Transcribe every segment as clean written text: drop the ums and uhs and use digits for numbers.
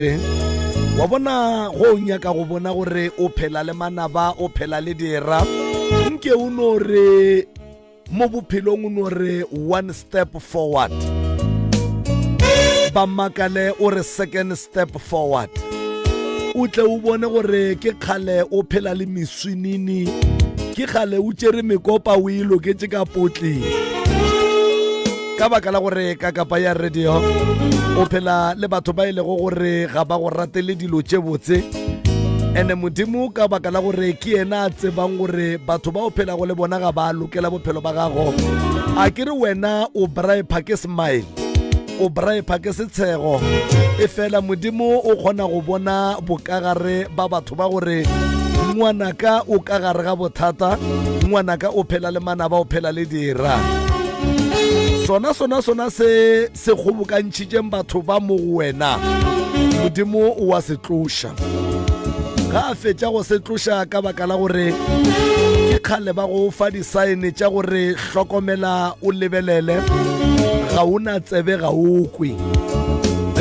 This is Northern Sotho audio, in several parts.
Wa bona go o nyaka go bona gore o phela le manaba o phela le dira nke o no re mo bophelong o no re one step forward ba makale o re second step forward o tle o bone gore ke kgale o phela le meswinini ke kgale o tšere mekopa o e loketše ka potleng ka baka la gore ka kapa ya radio o phela le batho ba e lego gore ga ba go ratele dilo tše botse ene modimo ka baka la gore ke yena a tsebang gore batho ba o phelago le bona ga ba lokela bophelo ba gago a ke re wena o bripa ke smile o bripa ke setshego e fela modimo o kgona go bona bokagare ba batho ba gore ngwanaka o ka gare ga bothata ngwanaka o phela le manaba o phela le dira sona sona sona se se kgobokantšhitšeng batho ba mo go wena modimo o wa se tloša ga a fetša go se tloša ka baka la gore ke kgale ba go fa disaene tša gore hlokomela o lebelele ga o na tsebe ga o kwe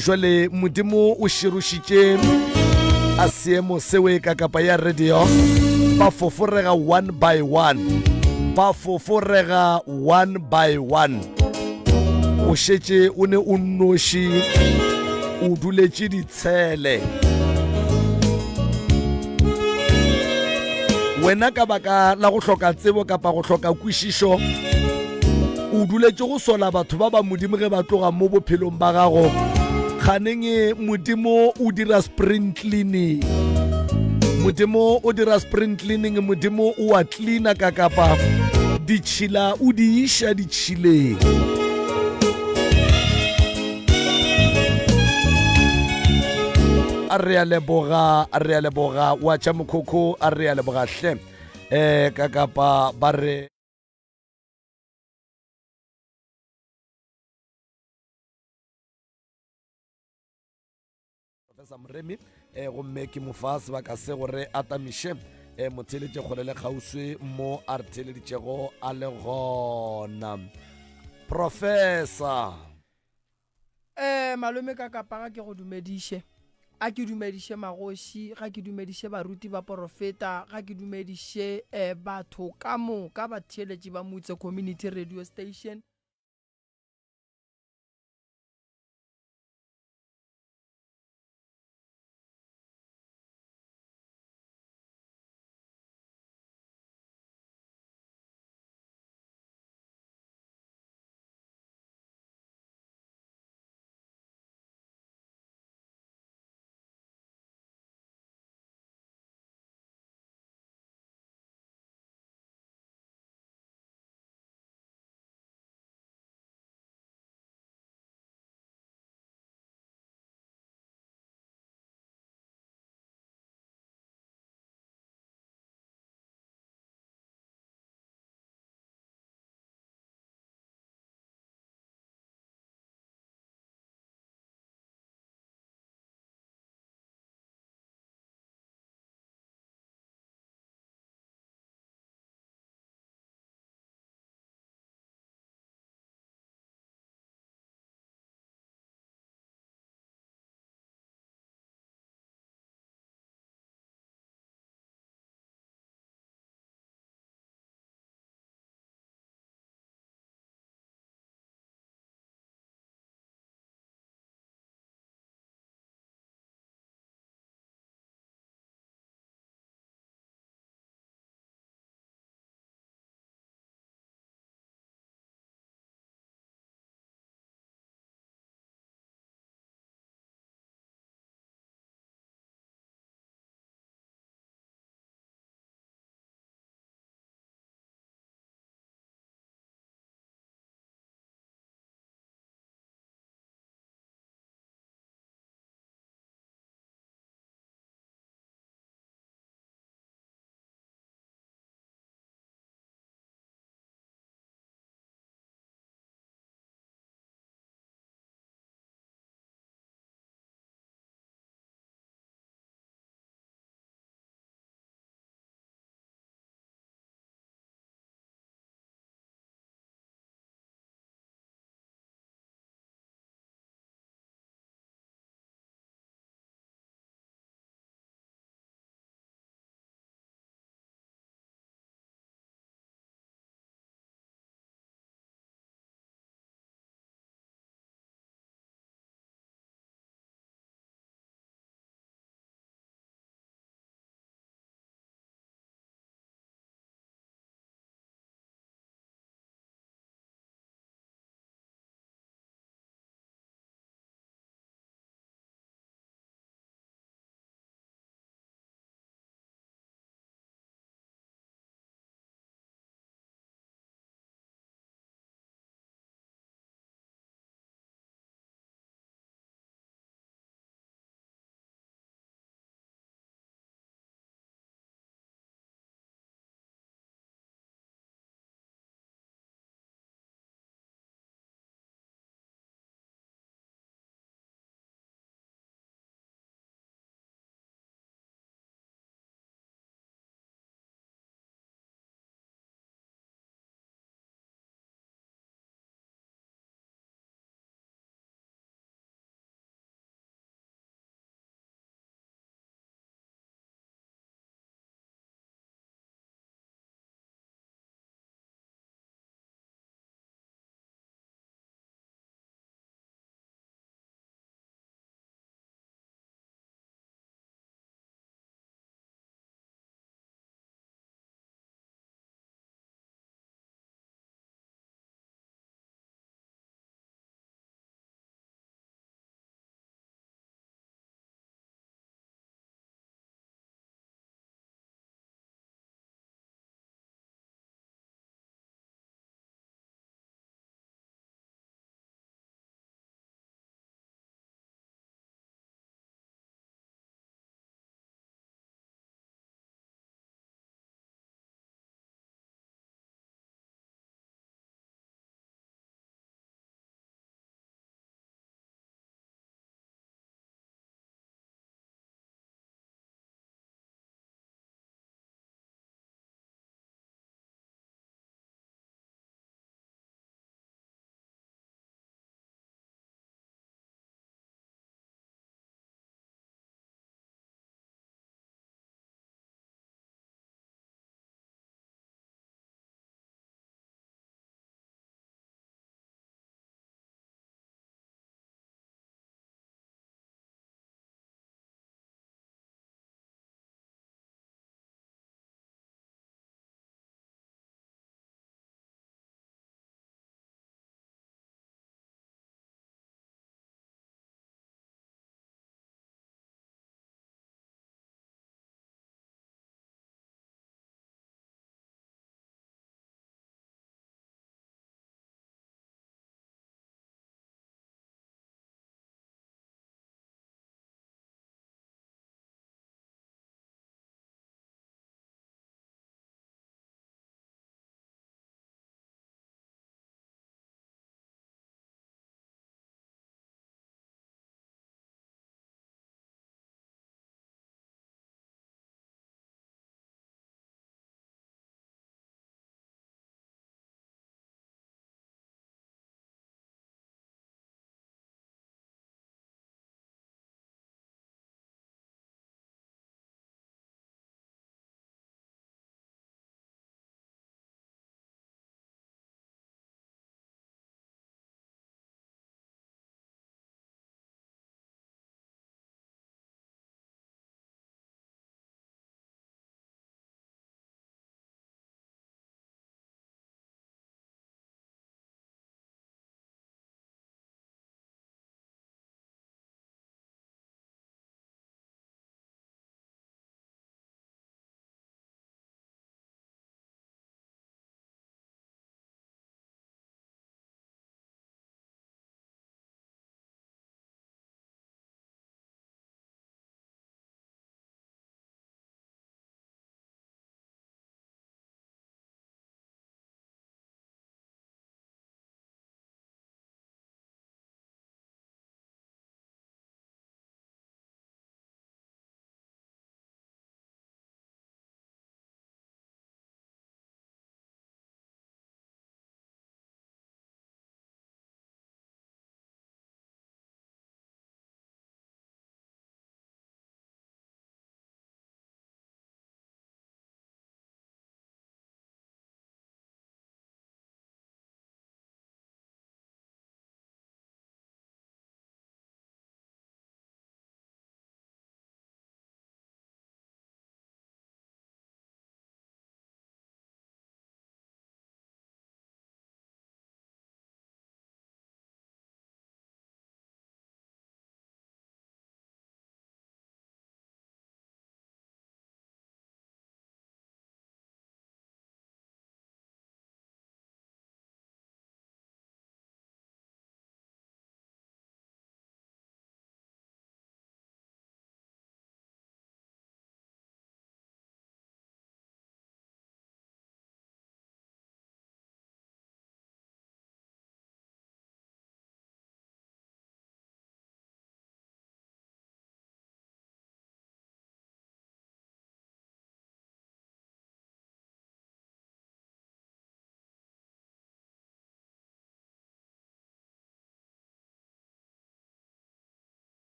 jale modimo o širošitše a seemo sewe ka kapa ya radio ba foforega one by one ba foforega one by one o šetše o ne o nnoši o duletše ditshele wena ka baka la go hloka tsebo kapa go hloka kwešišo o duletše go sola batho ba ba modimo ge ba tloga mo bophelong ba gago kganeng e modimo o dira spring cleaning modimo o dira spring cleaning modimo o a cleaner ka kapa ditšhila o di iša ditšhileng a re a leboga a re a leboga wa tša mokhokho a re a leboga hle um ka kapa ba re Professor Moremi eh, gomme ke mo fa sebaka se gore a tamiše eh, motheeletše kgole le kgauswi mo a re theeleditšego a le gona. Professor. Eh malome ka kapa ga ke go dumediše a ke dumediše magoši ga ke dumediše baruti ba porofeta ga ke dumediše eh, batho ka moka batheeletši ba Mutse Community Radio Station.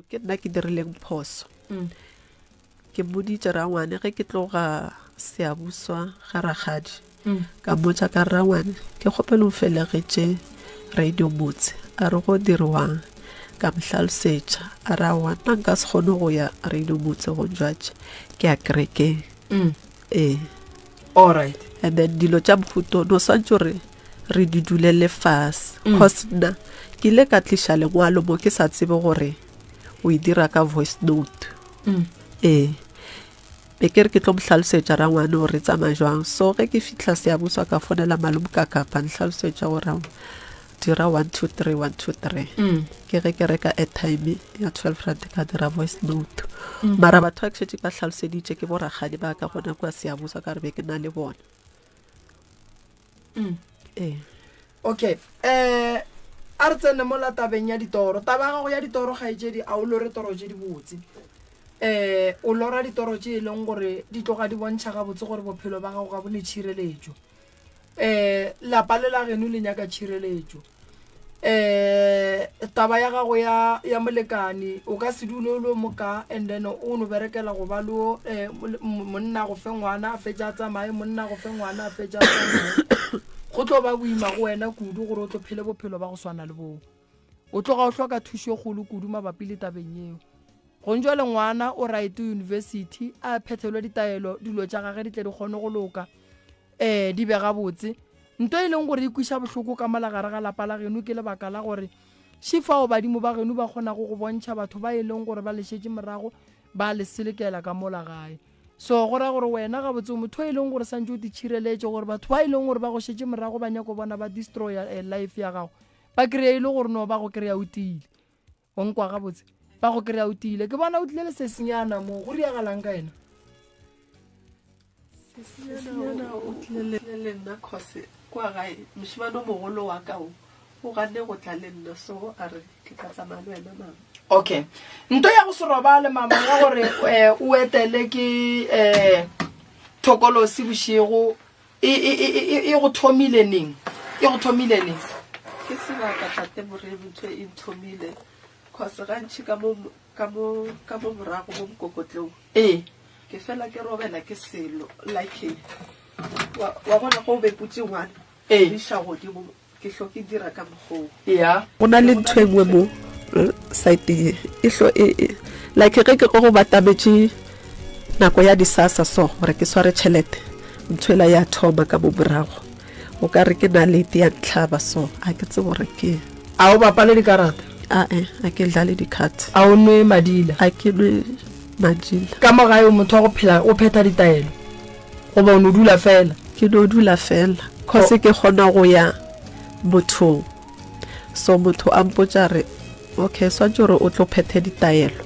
Ke nna ke dirileng phoso. Ke mmoditše rangwane ge ke tloga Siyabuswa ga rakgadi. Ka mmotša ka re, Rangwane, ke kgopela o mfelegetše Radio Motse. A re, Go diriwang? Ka mo hlalosetša. A re, Aowa, nna nka se kgone go ya Radio Motse go njwatše, ke ya kerekeng. Ee. Alright. And then dilo tša mohuto no swantše gore re di dulele fase. Cause nna ke ile ka tliša lengwalo mo ke sa tsebe gore o e dira ka voice note. Ee. Be ke re ke tlo mo hlalosetša rangwane gore re tsamaya jwang. So ge ke fihla Siyabuswa ka fonela malome ka kapa nhlalosetša gore aowa dira 1 2 3 1 2 3. Ke ge ke reka airtime ya 12 rand ka dira voice note. Mara batho ba ke šetše ke ba hlaloseditše ke bo rakgadi ba ka gona kua Siyabuswa ka re be ke na le bona. Ee. Okay, eh a re tsene mola tabeng ya ditoro. Taba ya gago ya ditoro kgaetšedi a o lore toro tše dibotse. Eh o lora ditoro tše e leng gore di tloga di bontšha gabotse gore bophelo ba gago ga bo ne tšhireletšo. Eh lapa le la geno le nyaka tšhireletšo. Eh taba ya gago ya ya molekane o ka se dule o le moka and then o no berekela go ba le eh, monna go fe ngwana a fetša a tsamaye monna go fe ngwana a fetša a tsamaye go tlo ba boima go wena kudu gore o tlo phele bophelo ba go swana le boo o tloga o hloka thušo e kgolo kudu mabapi le tabeng yeo gong jwale ngwana o right university a phethelwe ditaelo dilo tša gage di tle di kgone go loka um di be gabotse. Nto e leng gore e kwiša bohloko ka mola gare ga lapa la geno ke lebaka la gore še fao badimo ba geno ba kgonago go bontšha batho ba e leng gore ba le šetše morago ba le selekela ka mola gae. So go ra gore wena gabotse o motho e leng gore santše o te tšhireletše gore batho ba e leng gore ba go šetše morago ba nyako bona ba destroya eh, life ya gago ba kry-e e le gore no ba go kry-a o tiile. O nkwa gabotse? Ba go kry-a o tiile. Ke bona o tlile le sesinyana mo. Go riagalang ka yena? Sesinyana o tlile le nna cause kwa gae mošemane o mogolo wa ka o o ganne go tla le nna so a re ke tla tsamaya le wena mama. Okay. Nto ya go se robale mama ya gore eh, o etele ke eh, thokolosi bošego E, e, e, e, e go thomile neng? E go thomile neng? Ke sebaka tate Moremi ntho e nthomile cause gantši ka mo ka mo ka mo morago mo mokokotlong Ee. ke fela ke robela ke selo like wa wa bona go beputše one Ee. iša godimo Ke hlo ke dira ka mokgoo. Ya. Go na le ntho e nngwe mo site ye e hlo e e like ge ke go batametše nako ya disasa so gore ke sware tšhelete ntho ela ya thoma ka mo morago o ka re ke nalete ya ntlhaba so a ke tsebe gore ke A o bapale dikarata? Ae, a ke dlale di-card. A o nwe madila? A ke nwe madila. Ka mo gae o motho wa go phela o phetha ditaelo? Goba o no dula fela? Ke no dula fela cause ke kgona go ya mothong so motho a mpotša re okay swantše gore o tlo phethe ditaelo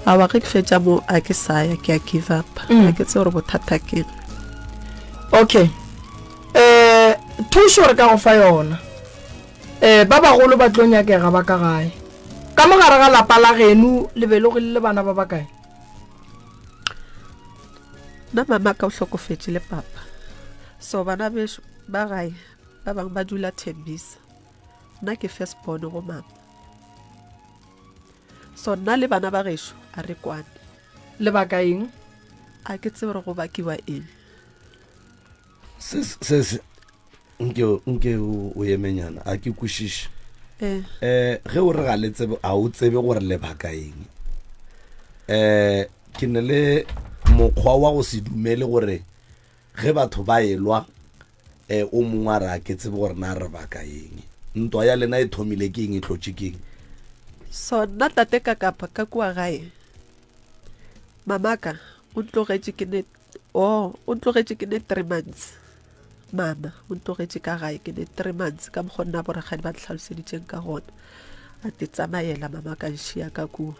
awa ge ke fetša mo a ke sa ya ke a give up ga ke tsebe gore bothata keng. Okay um thušo re ka go fa yona um ba bagolo ba tlo nyakega ba ka gae ka mo gare ga lapa la geno le be le go le bana ba bakae? Nna mama ka o hlokofetše le papa so bana bešo ba gae ba bangwe ba dula Thembisa nna ke first born go mama so nna le bana ba gešo a re kwane. Lebaka eng? A ke tsebe gore go bakiwa eng. Se se nke nke o emenyana a ke kwešiše eh. Eh ge o re ga le tsebe a o tsebe gore lebaka eng eh ke ne le mokgwa wa go se dumele gore ge batho ba elwa eh o mongwe a re a ke tsebe gore na re baka eng ntwa ya lena e thomile ke eng e tlotše ke eng so nna tate ka kapa ka kua gae mamaka o ntlogetše ke ne oh o ntlogetše ke ne 3 months Mama o ntlogetše ka gae ke ne 3 months ka mokgo nna borakgadi ba ntlhaloseditšeng ka gona. A te tsamaela mama ka nšia ka kua.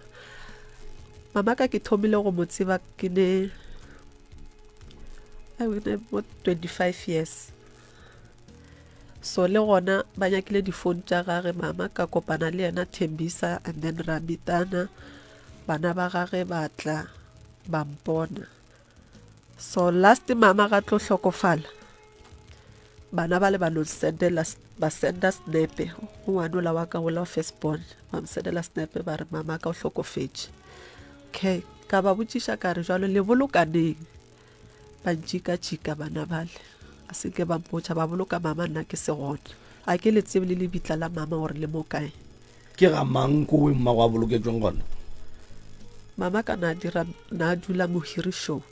Mama ka ke thomile go mo tseba ke ne mo 25 years. So le gona ba nyakile difounu tša gage mama ka kopana le yena Thembisa and then ra meetana bana ba gage ba tla ba mpona. So last mama ga tlo hlokofala. Bana ba le ba no sendela ba senda snepe go ngwanola wa ka ola first born ba mo sendela snepe ba re mama ka o hlokofetše. Okay, ka ba botšiša ka re jwalo le bolokaneng ba ntšikatšika bana bale a se ke ba mpotša ba boloka mama nna ke se gona a ke le tsebe le lebitla la mama gore le mo kae. Ke ga mang kowe mmago a boloketšweng gona? Mama ka na dira na dula mohirišong.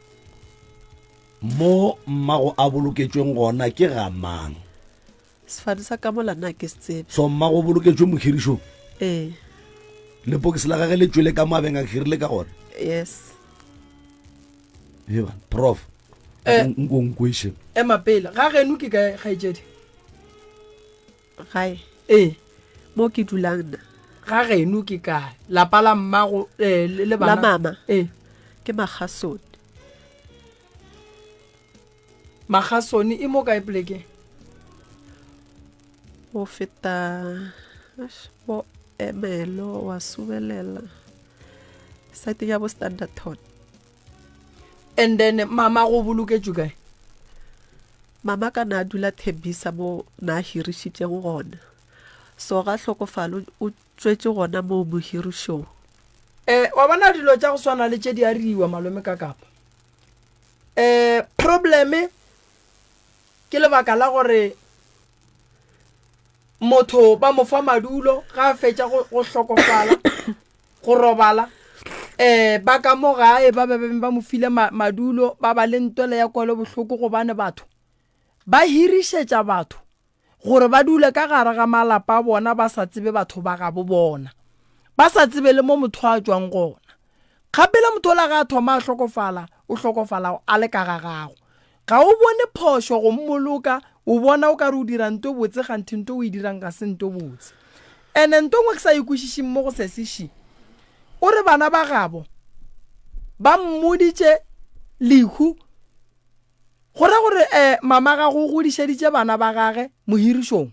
Mo mmago a boloketšweng gona ke ga mang? Sefane sa ka mola nna ke se tsebe. So mmago o boloketšwe mohirišong? Ee. Lepokisi la gage le tšwele ka mo a beng a hirile ka gona? Yes. Eba, prof. Eh, nko nkweše. Ema pele, ga geno ke kae kgaetšedi? Gae. Ee. Mo ke dulang nna. Ga geno ke kae? Lapa la mmago eh, le bana? La mama. Ee. Ke Magasone. Magasone e mo kae poleke? Go feta bo Emelo wa subelela site ya bo Standerton. And then mama go boloketšwe kae? Mama ka na dula Thembisa mo na hirišitšego gona. So ga hlokofalo o tšwetše gona moo mohirišong. Eh, wa bona dilo tša go swana le tše di ariwa malome ka kapa. Eh, probleme ke lebaka la gore motho ba mo fa madulo ga a fetša go go hlokofala go robala eh ba ka mo gae ba be ba mo file madulo ba ba le ntwele ya kwelo bohloko gobane batho ba hirišetša batho gore ba dule ka gare ga malapa a bona ba sa tsebe batho ba gabo bona, ba sa tsebe le mo motho a tšwang gona. Kgapela motho ola ge a thoma a hlokofala, o hlokofala a le ka ga gago. Ga o bone phošo go mmoloka, o bona o ka re o dira nto botse kganthe nto o e dirang ga se nto botse. Ene nto nngwe ke sa e kwešišeng mo go sesi še, o re bana ba gabo ba mmoditše lehu Go ra gore eh, mama gago o godišeditše bana ba gage mohirišong.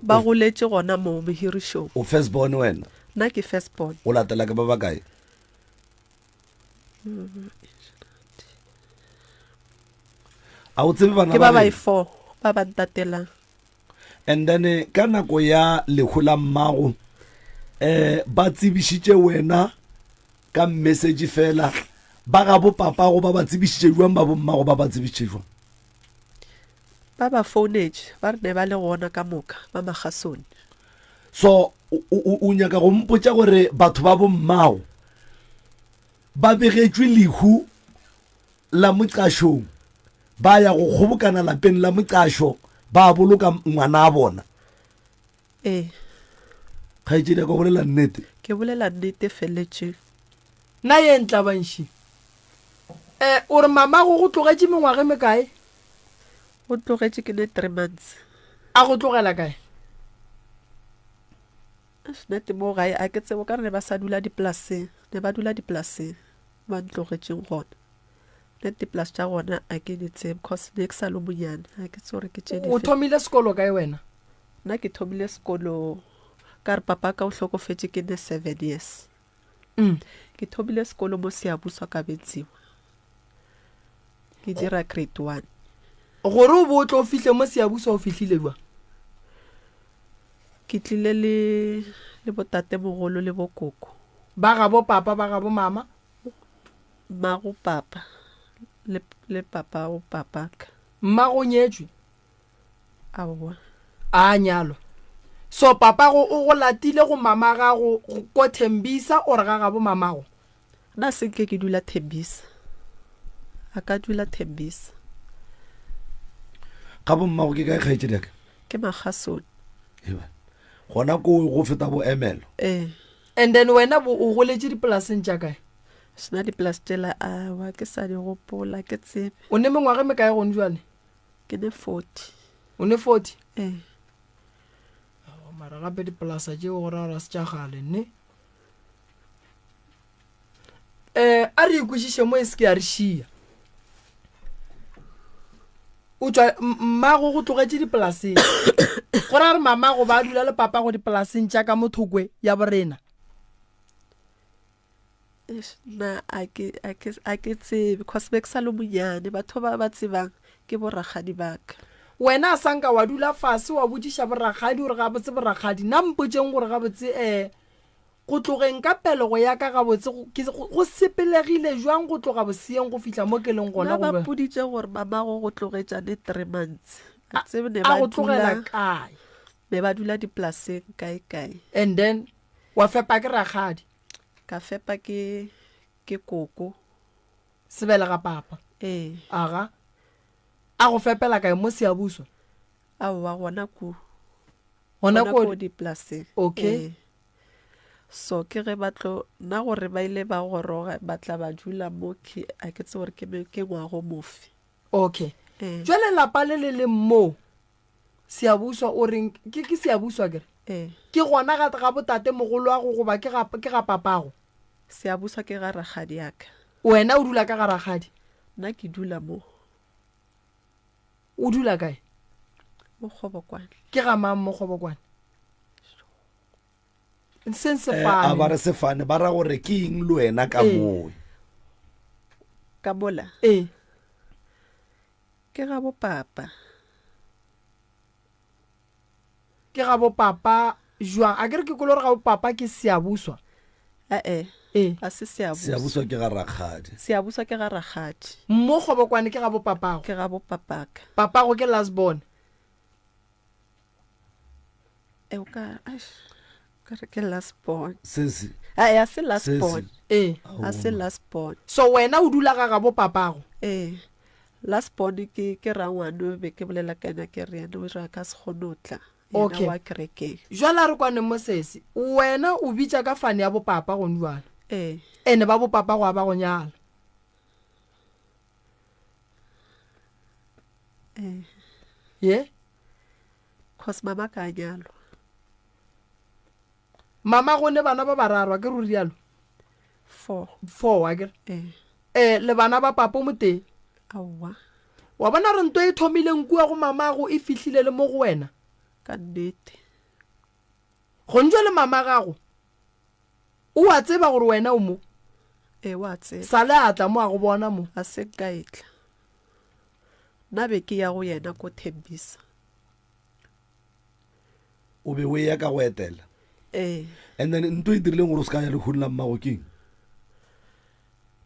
Ba goletše gona mo mohirišong. O first born wena? Nna ke first born. O latela ke ba bakae? A o tsebe bana ba? Ke ba ba four ba ba ntatelang. And then eh, ka nako ya lehu la mmago eh ba tsebišitše wena ka message fela ba ga bo papago ba ba tsebišitše jwang ba bommago ba ba tsebišitše jwang ba ba founetše ba re ne ba le gona ka moka ba magasone so o nyaka go mpotša gore batho ba bommago ba begetšwe lehu la moqašong ba ya go kgobokana lapeng la moqašo ba boloka ngwana a bona Ee. Kgaetšedi ya ka bolela nnete. Ke bolela nnete feletšeng. Nna ye ntlabanši. Eh, o re mamago go tlogetše mengwaga e mekae? O tlogetše ke ne three months. A go tlogela kae? Nnete mo gae a ke tsebo ka re ne ba sa dula dipolaseng, ne ba dula dipolaseng ba ntlogetšeng gona. Nna dipolase tša gona a ke di tsebe cause ne ke sa le monyane a ke tsebe gore ke tše O thomile sekolo kae wena? Nna ke thomile sekolo ka re papa ka o hlokofetše ke ne seven years. Mm. Ke thomile sekolo mo Siyabuswa ka Benziwa. Ke dira grade one. Gore o bo o tlo fihle mo Siyabuswa o fihlile jwang? Ke tlile le le botatemogolo le bokoko. Ba gabo papa ba gabo mama? Mmago papa le le papago papaka. Mmago o nyetšwe? Aowa. A nyalwa. So papago o go latile go mama gago ko Thembisa or ga gabo mamago? Nna se nke ke dula Thembisa. A ka dula Thembisa. Ga bo mmago ke kae kgaetšedi ya ka? Ke Magasone. Eba. Gona ko go feta bo Emelo. Ee. And then wena bo o goletše dipolaseng tša kae? Sona dipolase tšela awa ke sa di gopola ke tsebe. O ne mengwaga e mekae gone jwale? Ke ne 40. O ne 40? Ee. Aowa, mara gape dipolasa tšeo go ra gore se tša kgale ne. Eh, a re ikwešiše mo e se ke ya re šia. O tšwa mmago go tlogetše dipolaseng. Go ra gore mamago ba dula le papago dipolaseng tša ka mo thokwe ya borena. Eish, nna a ke a ke a ke tsebe cause be ke sa le monyane batho ba ba tsebang ke borakgadi ba ka. Wena a sanka wa dula fase wa botšiša borakgadi gore gabotse borakgadi nna mpotšeng gore gabotse um go tlogeng ka pelego ya ka gabotse go ke go sepelegile jwang go tloga boseeng go fihla mo ke leng gona Nna go ba be mpoditše gore mamago go tlogetšane 3 months a a tsebe ne a ba go tlogela dula kae be ba dula dipolaseng kae kae. And then wa fepa ke rakgadi. Ka fepa ke ke koko. Sebelega papa. Ee. Aga. A go fepela kae mo Siyabuswa? Aowa gona ko. Gona Gona ko ko dipolaseng. Okay. Ee. So ke ge ba tlo nna gore ba ile ba goroga ba tla ba dula mo ke a ke tsebe gore ke ke ngwago mofe. Okay. Ee. Jwale lapa le le leng mo Siyabuswa o reng ke ke Siyabuswa ke re? Ee. Ke gona ga ga botate mogoloago goba ke ga ke ga papago? Siyabuswa ke ga rakgadi ya ka. Wena o dula ka ga rakgadi? Nna ke dula mo. O dula kae? Mo Kgobokwane. Ke ga mang mo Kgobokwane? Seng Eh, a ba sefane. re sefane ba ra gore ke eng le wena ka Ee. moe Ka mola? Ee. Ke ga bo papa. Ke ga bo papa jwang? A ke re ke kwele gore ga bo papa ke Siyabuswa. Ae, Ee. ga se Siyabuswa. Siyabuswa ke ga rakgadi. Siyabuswa ke ga rakgadi. Mo Kgobokwane ke ga bo papago. Ke ga bo papaka. Papago ke last born. E o ka, eish, o ka re ke last born. Sesi. Ae, ga se last Sesi. born. Ee. Ga se last born. So wena o dula ga gabo papago? Ee. Last born ke, ke rangwane be ke bolela ka yena ke re yena o re a ka se kgone go tla. Yena Okay. wa kerekeng. Jwale a re kwaneng mo sesi, wena o bitša ka fane ya bopapa gone jwale. Ee. Ene ba bopapa go a ba go nyala. Ee. Ye? Cause mama ka a nyalwa. Mama go ne bana ba bararo a ke re o rialo? Four. Four a ke re? Ee. Eh, le bana ba papa o motee? Aowa. Wa bona re nto e thomileng kua go mamago e fihlile le mo go wena? Ka nnete. Gone jwale mama gago o a tseba gore wena o mo? Ee, o a tseba. Sale a tla mo a go bona mo. Ga se nka e tla. Nna be ke ya go yena ko Thembisa. O be o eya ka go etela? Ee. And then nto e dirileng gore o se ka ya lehung la mmago ke eng?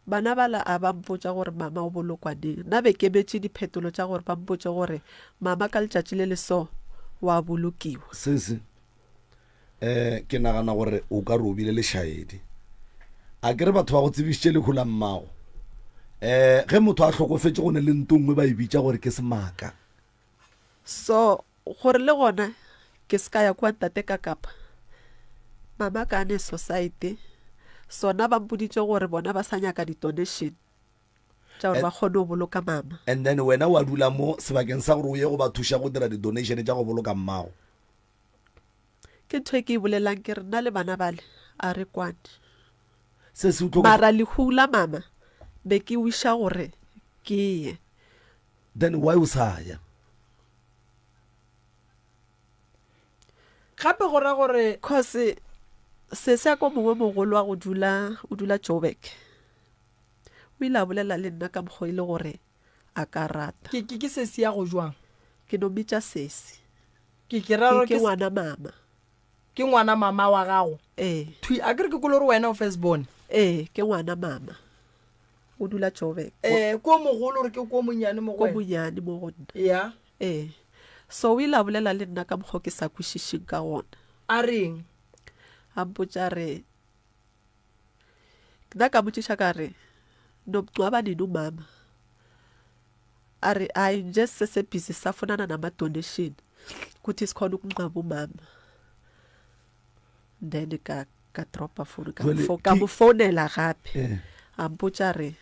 Bana bala a ba mpotša gore mama o bolokwa neng. Nna be ke emetše diphetolo tša gore ba mpotše gore mama ka letšatši le le so wa bolokiwa. Sesi, eh, ke nagana gore o ka re o bile lešaedi. A ke re batho ba go tsebišitše lehu la mmago. Eh, ge motho a hlokofetše go ne le nto nngwe ba e bitša gore ke semaka. So, gore le gona ke se ka ya kua ntate ka kapa mama ka ne society sona ba mpoditše gore bona ba sa nyaka di-donation tša gore ba kgone go boloka mama. And then wena wa dula mo sebakeng sa gore o ye go ba thuša go dira di-donation tša go boloka mmago. Ke ntho e ke e bolelang ke re nna le bana bale a re kwane. Se se utlwa Mara lehu la mama be ke wiša gore ke ye. Then why o sa ya? Gape go ra gore. Cause sesi ya ko mongwe mogolo wa go dula o dula Joburg o ile a bolela le nna ka mokgwa e le gore a ka rata. Ke ke ke sesi ya go jwang? Ke no mmitša sesi. Ke ke ra gore Ke ke ngwana mama. Ke ngwana mama wa gago? Ee. Thwi a ke re ke kwele gore wena o first born? Ee, ke ngwana mama. O dula Joburg. Eh, ko mogolo gore ke ko monyane mo go Ko wena? monyane mo go nna. Ya. Ee. So o ile a bolela le nna ka mokgwa o ke sa kwešišeng ka gona. A reng? A mpotša a re, nna ka motšiša ka re, nomngcwaba nini umama? A re, hayi nje sisesebhizi sisafunana nama-donation ukuthi sikhone ukungcwaba umama. Then ka ka dropa phone ka Jwale mo ka ke- mo founela gape. Eh. A mpotša a re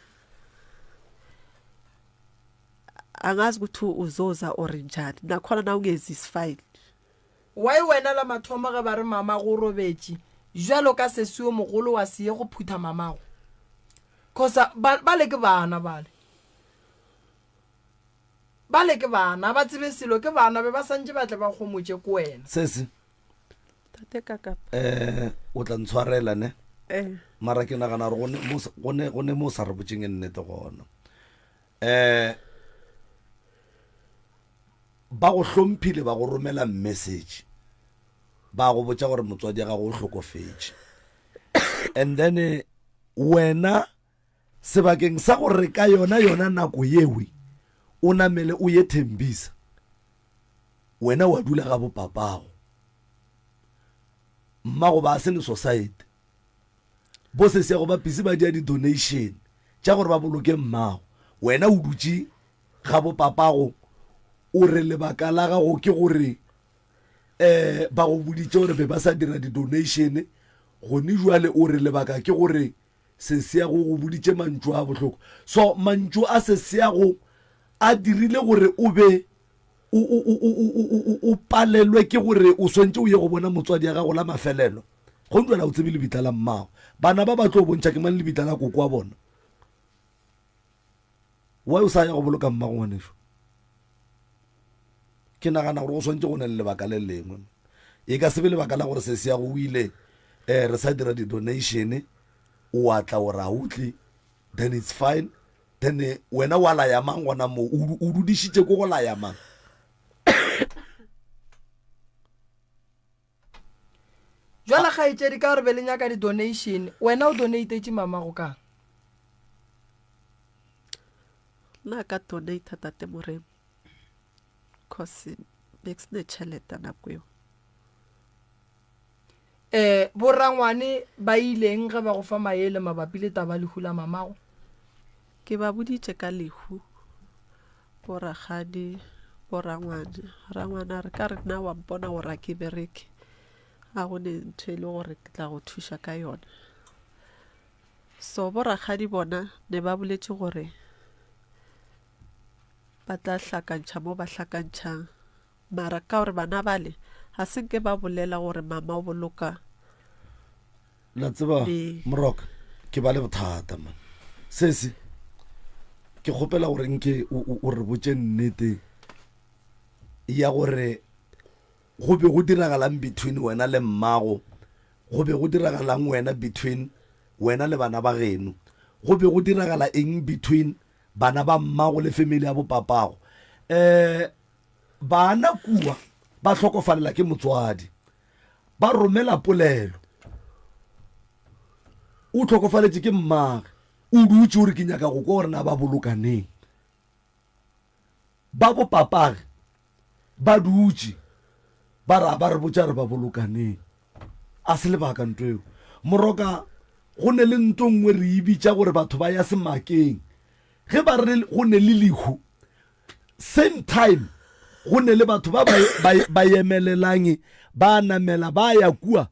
angazi ukuthi uzoza or njani nakhona na ungezi is fine. Why wena la mathomo ge ba re mamago o robetše bjalo ka sesi yo mogolo wa se ye go phutha mamago? Cause ba bale ke bana bale. Bale ke bana, ba tsebe selo ke bana be ba santše ba tle ba homotše ko wena. Sesi. Tate Kakapa. Eh, o tla ntshwarela ne. Eh. Mara ke nagana gore go ne mo sa re botseng nnete gona. Um ba go hlomphile ba go romela message ba go botša gore motswadi ya gago o hlokofetše and then eh, wena sebakeng sa gore ka yona yona nako yewe o namele o ye thembisa wena wa dula ga bopapago mmago ba se ne society bo sesi ya go ba busy ba dia di-donation tša gore ba boloke mmago wena o dutše ga bopapago o re lebaka la gago ke gore um ba go boditše gore be ba sa dira di-donation gone jwale o re lebaka ke gore sesi ya go go boditše mantšu a bohloko so mantšu a sesi ya go a dirile gore o be o palelwe ke gore o swantse o ye go bona motswadi ya gago la mafelelo go njwala o tsebe lebitla la mmago bana ba ba tlo bontšha ke mang lebitla la koko wa bona wa o sa ya go boloka mmago ngwaneso ke nagana gore go swantse go ne le lebaka le lengwe e ka sebe lebaka la gore sesi ya go o ile um re sa dira di-donation o atla o re a utle then it's fine then eh, wena wa laya mang gona mo o dudišitše ko go laya mang jwale kgaetšedi ka gore be le nyaka di-donation wena o donatetše mamago kang nna ka donata tate moremo cause be ke sene tšhelete nako eo Um borangwane ba ileng ge ba go fa maele mabapi le taba lehu la mamago? Ke ba boditše ka lehu, borakgadi, borangwane. Rangwane a re ka re nna wa mpona gore a ke bereke, ga go ne ntho e le gore ke tla go thuša ka yona. So borakgadi bona ne ba boletše gore ba tla hlakantšha mo ba hlakantšhang. Mara ka gore bana bale ga se nke ba bolela gore mama o boloka La tseba Moroka ke ba le bothata man. Sesi ke kgopela gore nke o re botše nnete ya gore go be go diragalang between wena le mmago go be go diragalang wena between wena le bana ba geno go be go diragala eng between bana ba mmago le family ya bopapago um Bana kua ba hlokofalela ke motswadi, ba romela polelo. O hlokofaletše ke mmage, o dutše o re ke nyaka go kwa gore na ba bolokaneng. Ba bopapage ba dutše ba ra ba re botša re ba bolokaneng. A se lebaka nto eo. Moroka go ne le nto nngwe re e bitša gore batho ba ya semakeng. Ge ba re go ne le lehu same time go ne le batho ba ba emelelang ba namela ba ya kua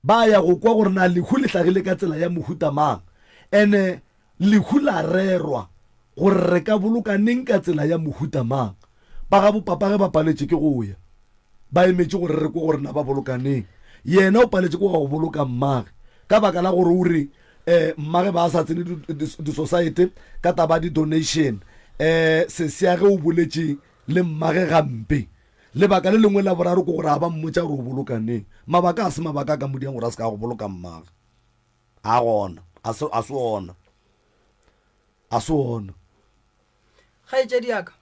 ba ya go kwa gore na lehu le hlagile ka tsela ya mohuta mang ene lehu la rerwa gore re ka boloka neng ka tsela ya mohuta mang ba ga bopapa ge ba paletše ke go ya ba emetše gore re kwe gore na ba boloka neng yena o paletše ke go boloka mmage ka baka la gore o re um mmage ba sa tsene di-society ka taba di-donation um sesea ge o boletše le mmage gampe lebaka le lengwe la boraro ke gore a ba mmotša gore o boloka neng mabaka a se mabaka a ka modiang gore a se ka go boloka mmage a gona a se ona a se ona Kgaetšedi ya ka,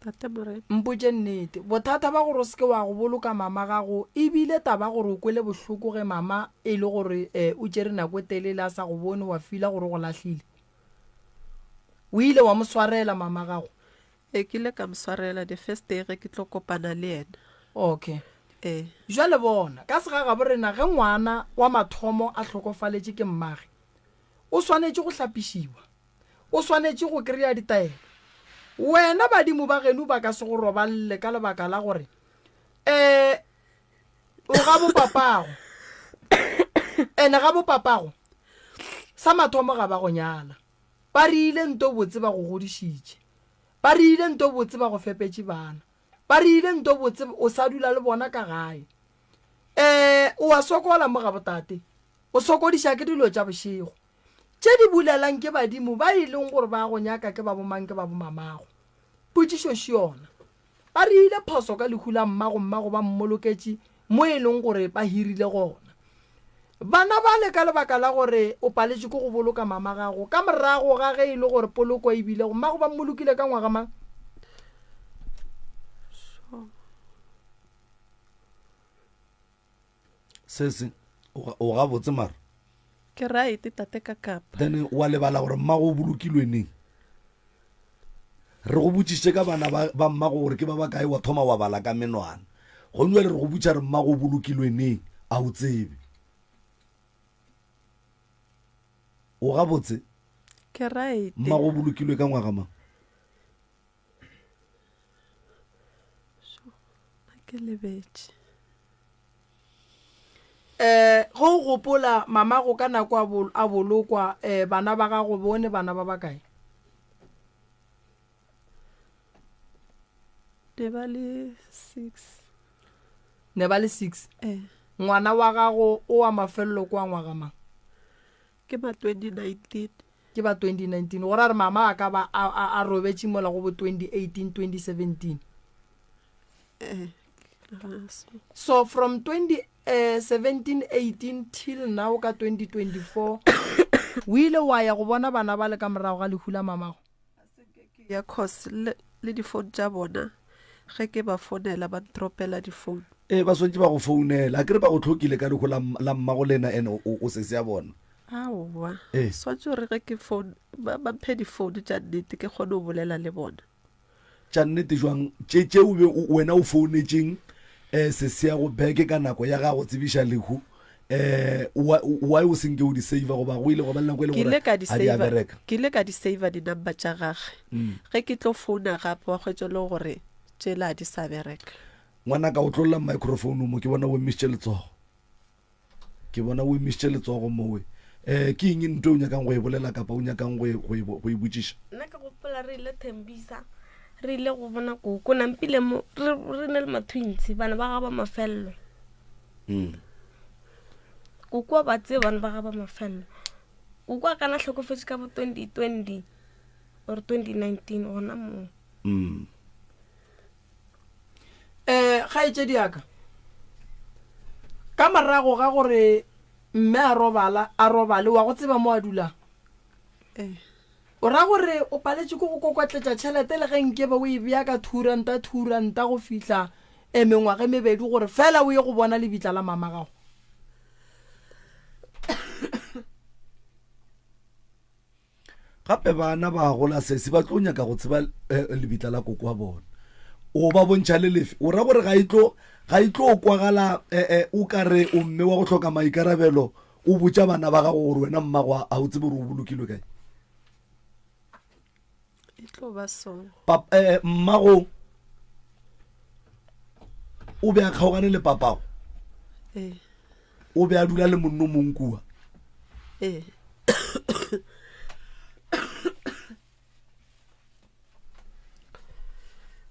Tate Morena. mpotše nnete. Bothata ba gore o se ke wa go boloka mama gago e bile taba gore o kwele bohloko ge mama e le gore o tšere nako e telele a sa go bone wa fila gore o go lahlile. O ile wa mo swarela mama gago? Ee, ke ile ka mo swarela the first day ge ke tlo kopana le yena. Okay. Ee. Bjale bona, ka segagabo rena ge ngwana wa mathomo a hlokofaletše ke mmage, o swanetše go hlapišiwa. O swanetše go kry-a ditaelo. Wena badimo ba geno ba ka se go roballe ka lebaka la gore um o ga bopapago. Ene ga bopapago sa mathomo ga ba go nyala. Ba rile nto botse ba go godišitše. Ba rile nto botse ba go fepetše bana. Ba rile nto botse o sa dula le bona ka gae. Um o a sokola mo ga botate. O sokodiša ke dilo tša bošego. Tše di bulelang ke badimo ba e leng gore ba go nyaka ke ba bomang ke ba bomamago. Potšišo še yona. Ba reile phoso ka lehu la mmago mmago ba mmoloketše mo e leng gore ba hirile gona. Bana bale ka lebaka la gore o paletšwe ke go boloka mama gago ka morago ga ge e le gore poloko e bile go mmago ba mmolokile ka ngwaga mang? Sese, o gabotse mara? Ke right tate ka kapa. Then wa lebala gore mmago o bolokilwe neng? Re go botšišitše ka bana ba, ba mmago gore ke ba bakae, wa thoma wa bala ka menwana. Gone bjale re go botša re mmago o bolokilwe neng, a o tsebe. O gabotse? Ke right. Mmago o bolokilwe ka ngwaga mang? Ke lebetše. Eh, ge o gopola mamago ka nako a bol a bolokwa, eh, bana ba gago bone bana ba bakae? Ne ba le six. Ne ba le six? Eh. Ngwana wa gago o wa mafelelo ke wa ngwaga mang? Ke ba 2019. Ke ba 2019. Go ra re mama a ka ba a, a, a robetše mola go bo 2018, 2017. Eh, ke nagana so. So from 2017, 18 till now ka 2024 o ile wa ya go bona bana bale ka morago ga lehu la mamago? Ya cause le, le di-phone tša bona ge ke ba founela ba ntropela di-phone. Ee, ba swantše ba go founela. Akere ba go hlokile ka lehu la, la mmago lena ene o, o sesi ya bona. Aowa. Ee. Swantše gore ge ke phone ba, ba mphe di-phone tša nnete ke kgone go bolela le bona. Tša nnete jwang? Tše, tše o be o, wena o founetšeng eh, sesi ya go beke ka nako ya ga go tsebiša lehu eh, why, why o se nke o di saver goba go ile gwa ba le nako e le Ke gore ile ka di a di a saver, bereka? ke ile ka di saver di-number tša gage. Ge ke tlo founa gape wa hwetša e le gore tšela di sa bereka. Ngwanaka o tlolla microphone mo, ke bona o emišitše letsogo. Ke bona o emišitše letsogo mowe. Um ke eng nto o nyakang go e bolela kapa o nyakang go e, go e, go e botšiša? Nna ke gopola re ile Thembisa, re ile go bona koko nampile mo re, re ne le ma-twins, bana ba ga ba mafello. Mm. Koko wa ba tseba bana ba ga ba mafello. Koko a kana hlokofetše ka bo 2020 or 2019 gona moo. Mm. Um kgaetšedi ya ka, ka morago ga gore mme a robala, a robale, wa go tseba mo a dulang? Ee. O ra gore o paletše ke go kokotletša tšhelete le ge nkebe o e bea ka thuranta thuranta go fihla um mengwaga e mebedi gore fela o ye go bona lebitla la mama gago? Gape bana ba gola sesi ba tlo nyaka go tseba eh, lebitla la koko wa bona. O ba bontšha le lefe? O ra gore ga e tlo ga e tlo kwagala eh, eh, o ka re o mme wa go hloka maikarabelo o botša bana ba gago gore wena mmago a o tsebe gore o bolokilwe kae? E tlo ba so. Pap, eh, mmago o be a kgaogane le papago? Ee. O be a dula le monno mong kua? Ee.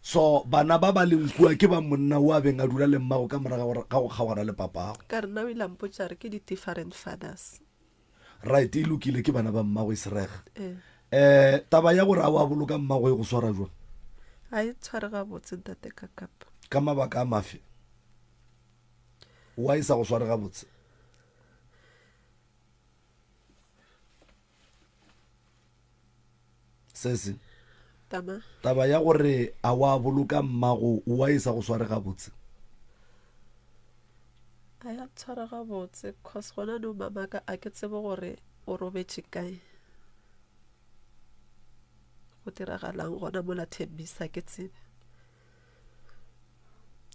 So bana ba ba leng kua ke ba monna o a beng a dula le mmago ka morago ga go kgaogana le papago? Ka re nna o ile a mpotša re ke di-different fathers. Right, e lokile, ke bana ba mmago e serega. Ee. Eh, taba ya gore a wa boloka mmago e go swara jwang? A e tshware gabotse ntate Kakapa. Ka mabaka a mafe? Wa e sa go sware gabotse? Sesi. Tama. Taba ya gore a wa boloka mmago wa e sa go sware gabotse? A ya tshwara gabotse cause gona no mamaka a ke tsebe gore o robetše kae. Go diragalang gona mola Thembisa ke tsebe.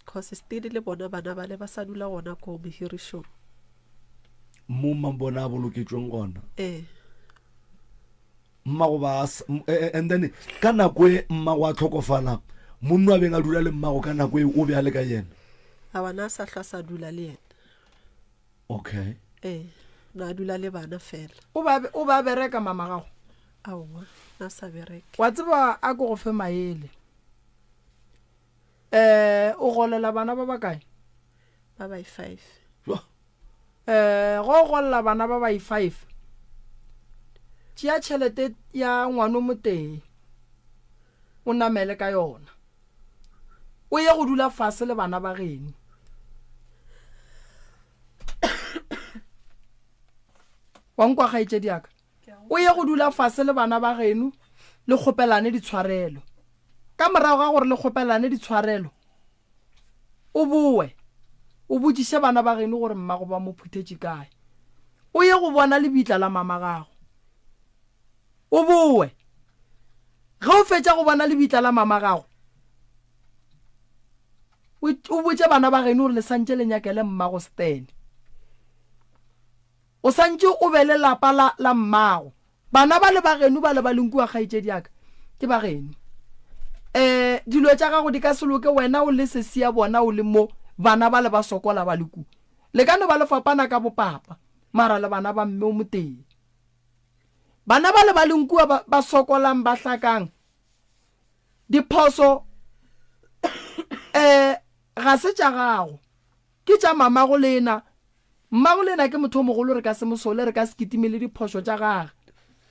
Cause still le bona bana bale ba sa dula gona ko mohirišong. Mo mabona a boloketšweng gona. Ee. Mmago ba eh, eh, and then ka nako e mmago a tlhokofala monno a beng a dula le mmago ka nako e o be a le ka yena. A bana a sa hlwa sa dula le yena. Okay. Ee, na dula le bana fela. O ba o ba bereka mama gago? Aowa, na sa bereke. Wa tseba a ko go fe maele. Eh, o golela bana ba bakae? Ba bai 5. Eh, go golla bana ba bai 5. Tšea tšhelete ya ngwano motee. O namele ka yona. O ye go dula fase le bana ba geno. Wa nkwa kgaetšedi ya ka? O ye go dula fase le bana ba geno le kgopelane ditshwarelo. Ka morago ga gore le kgopelane ditshwarelo, o boe o botšiše bana ba geno gore mmago ba mo phuthetše kae. O ye go bona lebitla la mama gago. O boe. Ge o fetša go bona lebitla la mama gago, o botše bana ba geno gore le santše le nyakele mmago Stan. O santše o be le lapa la, la mmago. Bana ba le ba geno ba le ba leng kua, kgaetšedi ya ka, ke ba geno. Um dilo tša gago di ka se loke wena o le sesi ya bona o le mo, bana ba le ba sokola ba le ku. Le ka no ba le fapana ka bopapa, mara le bana ba mme o motee. Bana ba le ba leng kua ba, ba sokolang ba hlakang, diphoso um ga se tša gago. Ke tša mamago lena. Mmago lena ke motho o mogolo re ka se mo sole, re ka se kitime le diphošo tša gage.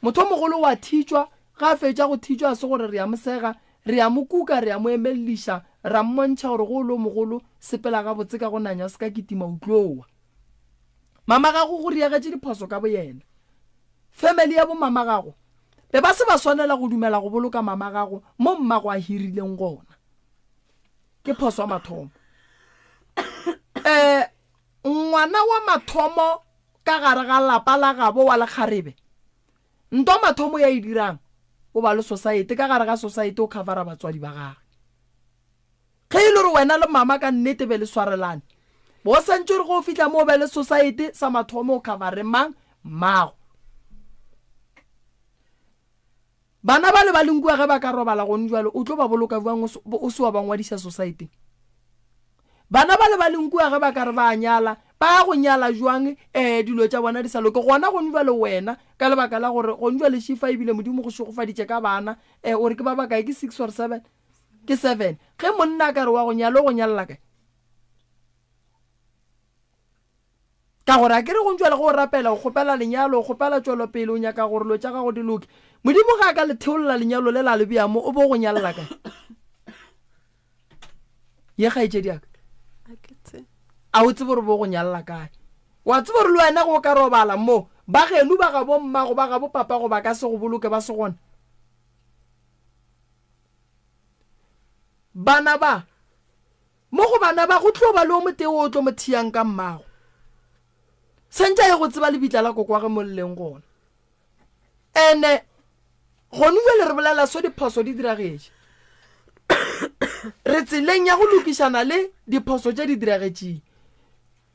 Motho o mogolo o a thitšwa, ge a fetša go thitšwa a se gore re a mo sega, re a mo kuka, re a mo emelliša, ra mmontšha gore ge o le o mogolo sepela gabotse ka go nanya o se ka kitima o tlo wa. Mama gago go riagetše diphoso ka boyena. Family ya bo mama gago be ba se ba swanela go dumela go boloka mama gago mo mmago a hirileng gona. Ke phoso ya mathomo. Um ngwana wa mathomo ka gare ga lapa la gabo wa lekgarebe, nto mathomo ya e dirang, o ba le society, ka gare ga society o covera batswadi ba gage. Ge e le gore wena le mama ka nnete be le swarelane, bo santše gore ge o fihla mo o be le society, sa mathomo o covere mang? Mmago. Bana bale ba leng kua ge ba ka robala gone bjalo, o tlo ba boloka bjang o se wa ba ngwadiša sosaeteng? Bana bale ba leng kua ge ba ka re ba a nyala, ba ya go nyala jwang um dilo tša bona di sa loke? Gona gone bjalo wena, ka lebaka la gore gone bjale šifa ebile Modimo go šegofaditše ka bana, um o re ke ba bakae, ke six or seven? Ke seven. Ge monna a ka re wa go nyala, o go nyalela kae? Ka gore a ke re go ntšwela ge o rapela, o kgopela lenyalo, o kgopela tšwelopele, o nyaka gore dilo tša gago di loke. Modimo ge a ka le theolla lenyalo le la le bea mo, o bo go nyalela kae? Ye kgaetšedi ya ka. A o tsebe gore bo go nyalela kae? Wa tseba gore le wena ge o ka robala mo, ba geno ba gabo mmago, ba gabo papago ba ka se go boloke ba se gona. Bana ba Mo go bana ba go tlo ba le o motee wo o tlo mo thiyang ka mmago. Santše a ye go tseba lebitla la kokoage mo le leng gona. Ene gone bjale re bolela so diphoso di diragetše. Re tseleng ya go lokišana le diphoso tše di diragetšeng.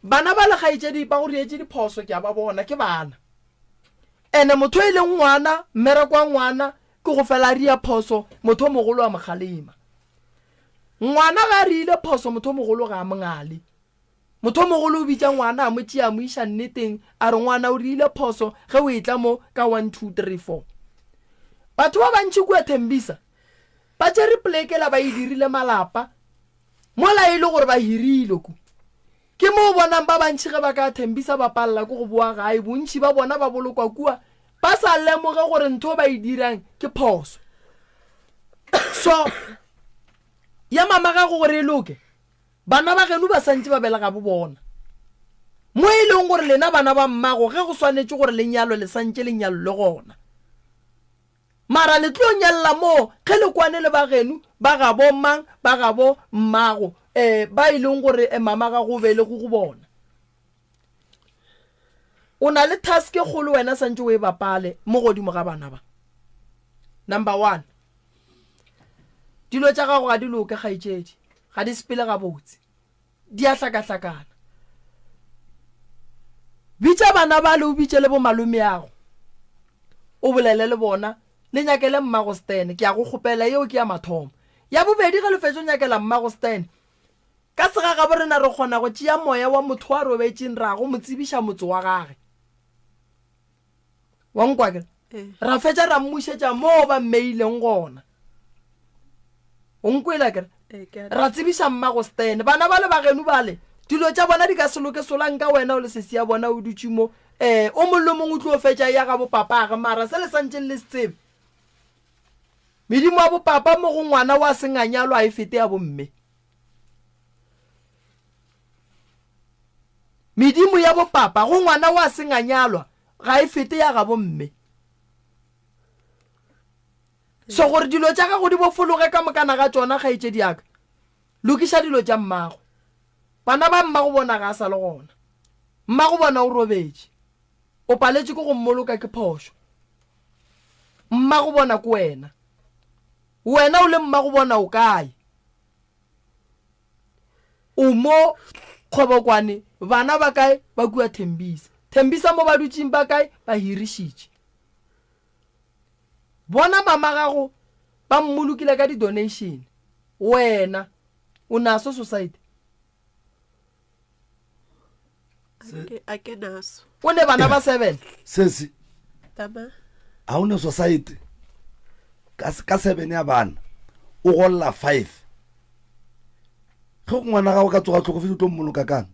Bana ba le kgaetšedi ba go rietše diphoso ke a ba bona ke bana. Ene motho e leng ngwana, mmereko wa ngwana ke go fela a ria phoso motho o mogolo a mo kgalema. Ngwana ga a riile phoso motho o mogolo ga a mo ngale. Motho o mogolo o bitša ngwana a mo tšea a mo iša nneteng a re ngwana o riile phoso ge o etla mo ka 1 2 3 4. Batho ba bantši kua Thembisa ba tšere poleke la ba e dirile malapa mola e le gore ba hirile ku. Ke mo o bonang ba bantši ge ba ka Thembisa ba palela ke go boa gae bontši ba bona ba bolokwa kua ba sa lemoge gore ntho ba e dirang ke phoso. So ya mama gago gore e loke, bana ba geno ba santše ba belega bo bona. Mo e leng gore lena bana ba mmago ge go swanetše gore le nyalwe le santše le nyalwe gona. Mara le tlo nyalla moo ge le kwane le ba geno, ba gabo mang, ba gabo mmago, eh, ba e leng gore eh, mama gago o belego go bona. O na le task e kgolo wena santše o e bapale mo godimo ga bana ba. Number one, dilo tša gago ga di loke kgaetšedi, ga di sepele gabotse, di a hlakahlakana. Bitša bana bale o bitše le bomalomeago, o bolele le bona, le nyakele mmago Stan, ke a go kgopela, yeo ke ya mathomo. Ya bobedi, ge le fetša go nyakela mmago Stan, ka segagabo rena re kgona go tšea moya wa motho wa robetšeng ra go mo tsebiša motse wa gage. Wa nkwa ke? Ra fetša ra mmušetša moo ba mmeileng gona. O nkwele akere? Ra tsebiša mmago Stan. Bana bale ba geno bale, dilo tša bona di ka se loke solang ka wena o le sesi ya bona o dutše mo. Eh, o mong le mongwe o tlo fetša ya ga bopapage mara se le santšeng le se tsebe. Medimo ya bopapa mo go ngwana wa senganyalo a e fete ya bomme. Medimo ya bopapa go ngwana wa senganyalwa. ga e fete ya gabo mme. So gore dilo tša gago di bofologe ka mokana ga tšona, kgaetšedi ya ka, lokiša dilo tša mmago. Bana ba mmago bona ga a sa le gona. Mmago bona o robetše. O paletše ke go mmoloka ke phošo. Mmago bona ke wena. Wena o le mmago bona o kae? O mo Kgobokwane, bana ba kae? Ba kua Thembisa. Thembisa mo ba dutšeng ba kae? Ba hirišitše. Bona mama gago ba mmolokile ka di donation. Wena o naso society? A ke naso. O ne bana ba 7. Sesi. Tama. A o ne society? Ka ka 7 ya bana o golla 5. Ge ngwana gago ka tsoga tlhokofetse o tlo mmoloka kang?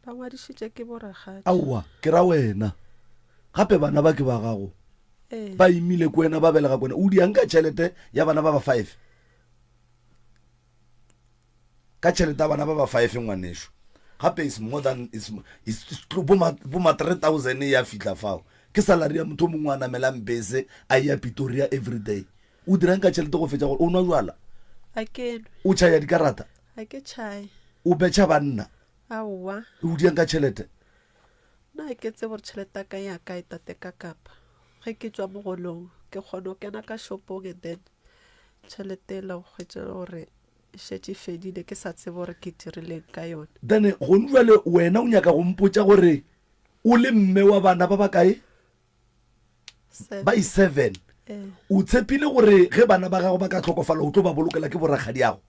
Ba ngwadišitše ke borakgadi. Aowa, ke ra wena. Gape bana ba ke ba gago. Ee. Ba imile ko wena, ba belega ko wena. O diang ka tšhelete ya bana ba ba five? Ka tšhelete ya bana ba ba five ngwanešu. Gape is more than is, is, is bo ma, bo ma 3000 ya fihla fao. Ke salary ya motho o mongwe a namelang bese a ya Pretoria every day. O dirang ka tšhelete go fetša gore o nwa jwala? A ke nwe. O tšhaya dikarata? A ke tšhaye. O betšha banna? Aowa. O diang ka tšhelete? Nna ga ke tsebe gore tšhelete ya ka ya kae tate ka kapa ge ke tšwa mogolong ke kgona go kena ka shopong and then tšhelete ela o hwetše gore e šetše e fedile ke sa tsebe gore ke dirileng ka yone. Then gone jwale wena o nyaka go mpotša gore o le mme wa bana ba bakae? Ba i-seven. Ee. O tshepile gore ge bana ba gago ba ka hlokofala o tlo ba bolokela ke borakgadiago?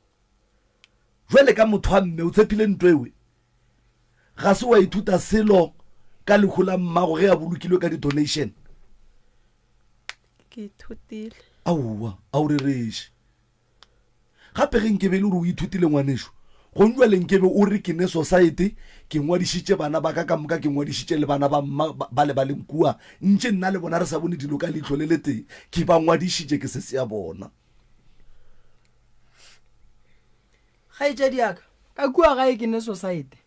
Jwale ka motho wa mme o tshepile nto ewe? Ga se wa ithuta selo ka lehu la mmago ge a bolokilwe ka di-donation? Ke ithutile. Aowa, a o rereše. Gape ge nkebe e le gore o ithutile ngwanešu, gong jwale nkebe o re ke ne sosaete, ke ngwadišitše bana ba ka ka moka, ke ngwadišitše le bana ba mma ba le ba leng kua, ntše nna le bona re sa bone dilo ka leihlo le letee, ke ba ngwadišitše, ke sesi ya bona. Kgaetšedi ya ka, ka kua gae ke ne sosaete.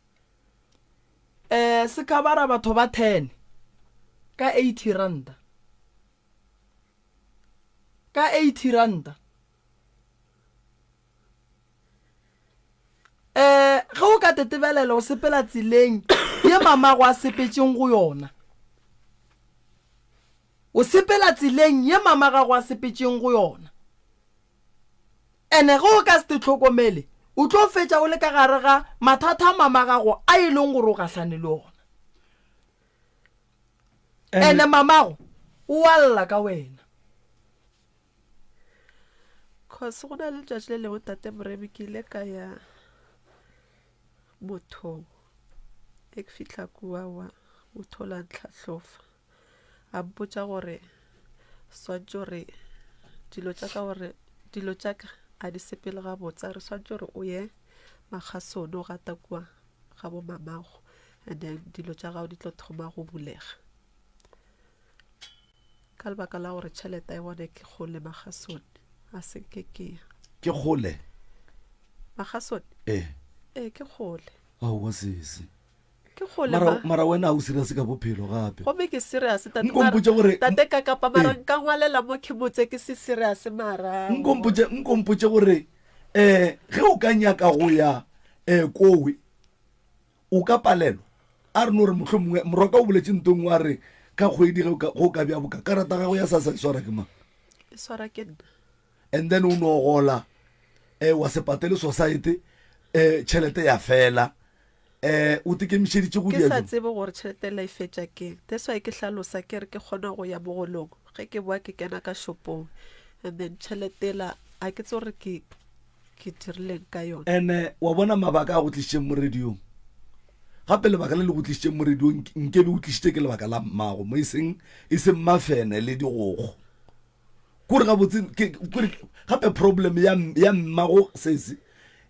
Um se khabara batho ba ten ka eighty ranta. Ka 80 ranta. Um ge o ka tetebelela o sepela tseleng ye mamago a sepetšeng go yona. O sepela tseleng ye mama gago a sepetšeng go yona. Ene ge o ka se te hlokomele, o tlo fetša o le ka gare ga mathata a mama gago a e leng gore o gahlane le ona. Ene mamago o a lla ka wena. Cause go na le letšatši le lengwe tate Moremi ke ile ka ya mothong e ke fihla kua wa motho o la ntlhahlofa a mpotša gore swantše gore dilo tša ka gore dilo tša ka a di sepele gabotse a re swantše gore o ye Makgasone o gata kua ga bo mamago and then dilo tša gago di tlo thoma go bulega ka lebaka la gore tšhelete ya bone ke kgole magasone a se nke ke ya ke kgole magasone ee ee ke kgole aowa sese ke kgole mara, ma mara wena a o serious ka bophelo gape gomme ke serious tate Nko mpotše gore- tate ka kapa mara Ee. nka ngwalela mo ke motse ke se serious mara nko mpotše nko mpotše gore um ge o ka nyaka go ya um kowe o ka palelwa a re no re mohlho mongwe moroka o boletše nto nngwe a re ka kgwedi ge o ka bja boka karata gago ya sasa e swara ke mang e swara ke nna and then o no gola um wa se patele society um tšhelete ya fela um o tekemišeditše go ke sa dia tsebe gore tšhelete la e fetša keng that's why ke hlalosa ke re ke kgona go ya mogolong ge ke boa ke kena ka shopong and then tšhelete la a ke tse gore ke ke dirileng ka yona. Ene wa bona mabaka a go tlišitšeng mo radiong. Gape lebaka le le go tlišitšeng mo radiong nkebe o tlišitše ke lebaka la mmago mo e seng e seng mafene le digokgo. Kore gabotse ke kore gape problem ya ya mmago sesi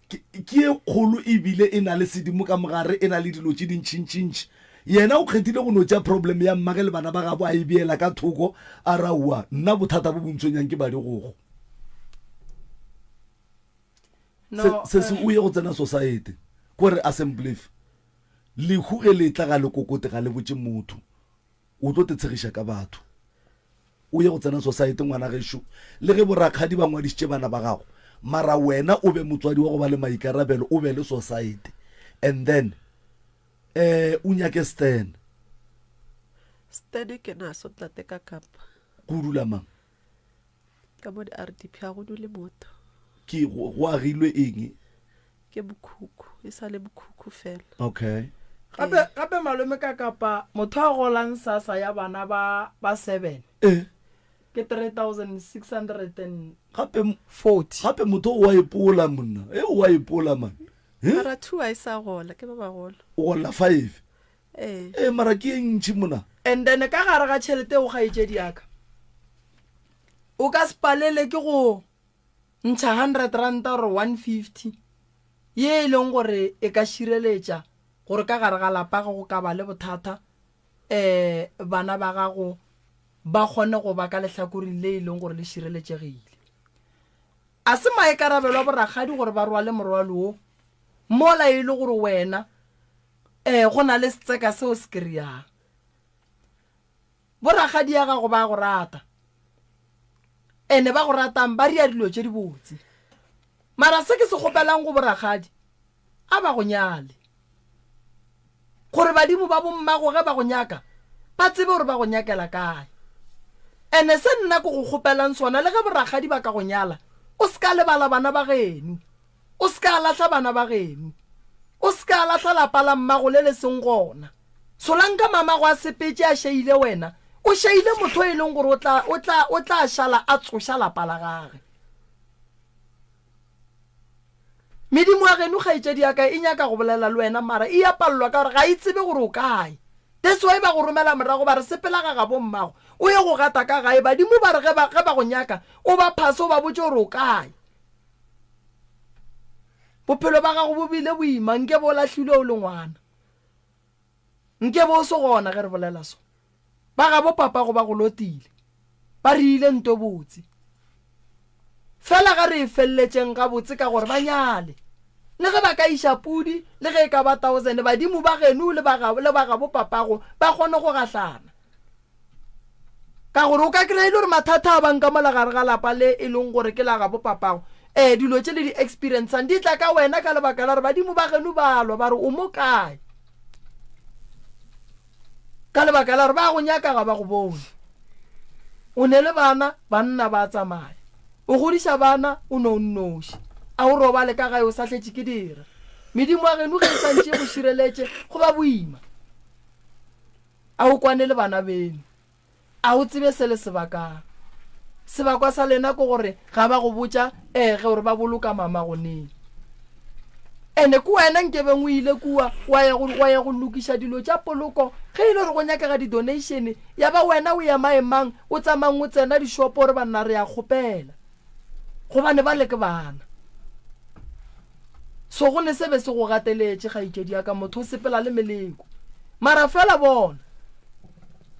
ke ke e kgolo ebile e na le sedimo ka mogare e na le dilo tše dintšintšintši. Yena o kgethile go no tšea problem ya mmage le bana ba gabo a e beela ka thoko a re aowa nna bothata bo bo ntshwenyang ke ba digokgo. No, se se eh. o ye go tsena society kore assemblief. Lehu ge le tla ga le kokote ga le botše motho. O tlo te tshegiša ka batho. O ye go tsena society ngwana gešo, le ge borakgadi ba ngwadišitše bana ba gago, mara wena o be motswadi wa go ba le maikarabelo, o be le society. And then eh o nyake stand. Stand ke naso tate ka kapa. Go dula mang? Ka mo di-RDP ga go dule motho. Ke go go agilwe eng? Ke mokhukhu, e sa le mokhukhu fela. Okay. Gape gape malome ka kapa motho a golang sasa ya bana ba ba 7. Eh. Ke 3640. Gape gape motho o wa ipola monna. E o wa ipola man. Eh? Mara 2 a e sa gola ke ba bagolo. O gola 5. Ee. Eh mara ke e ntši mona. And then ka gare ga tšhelete o kgaetšedi yaka. O ka se palele ke go ntšha 100 ranta or 150 ye e leng gore e ka šireletša gore ka gare ga lapa ge go ka ba le bothata um bana ba gago ba kgone go ba ka lehlakoreng le e leng gore le šireletšegile. A se maikarabelo a borakgadi gore ba rwale morwalo wo mola e le gore wena um go na le setseka seo se kry-ang. Borakgadi ya gago ba a go rata. Ene ba go ratang ba ria dilo tše dibotse. Mara se ke se kgopelang go borakgadi, a ba go nyale. Gore badimo ba bommago ge ba go nyaka, ba tsebe gore ba go nyakela kae. Ene se nna ke go kgopelang sona, le ge borakgadi ba ka go nyala, o se ka lebala bana ba geno. O se ka lahla bana ba geno. O se ka lahla lapa la mmago le le seng gona. Solanka mamago a sepetše a šeile wena, o šeile motho e leng gore o tla, o tla, o tla šala a tsoša lapa la gage. Medimo ya geno kgaetšedi ya ka e nyaka go bolela le wena mara e ya palelwa ka gore ga e tsebe gore o kae. That's why ba go romela morago ba re sepela ga gabo mmago o ye go gata ka gae badimo ba re ge ba, ge ba go nyaka o ba phase o ba botše gore o kae. Bophelo ba gago bo bile boima nke bo lahlilwe o le ngwana. Nke bo se gona ge re bolela so. Ba gabo papago ba go lotile. Ba re ile nto botse. Fela ga re e feleletšeng gabotse ka gore ba nyale. Le ge ba ka iša pudi le ge e ka ba thousand badimo ba geno le ba le ba gabo papago ba kgone go gahlana. Ka gore o ka kry-a e le gore mathata a bang ka mola gare ga lapa le e leng gore ke la gabo papago. Ee, dilo tše le di experiencang di tla ka wena ka lebaka la gore badimo ba geno ba lwa ba re o mo kae. Ka lebaka la gore ba go nyaka ga ba go bone. O ne le bana, banna ba tsamaya. O godiša bana o no o nnoši. A o robale ka gae o sa hletše ke dira. Medimo ya geno ge e sa ntše e go šireletše go ba boima. A o kwane le bana beno? A o tsebe se le se bakang? Sebakwa sa lena ke gore ga ba go botša ee ge gore ba boloka mamago neng. Ene ke wena nkebeng o ile kua wa ya go, wa ya go lokiša dilo tša poloko ge e le gore go nyakega di-donation ya ba wena o emaemang o tsamayng o tsena dishopo o re banna re a kgopela gobane bale ke bana. So go ne se be se go gateletše, kgaetšedi ya ka, motho o sepela le meleko. Mara fela bona,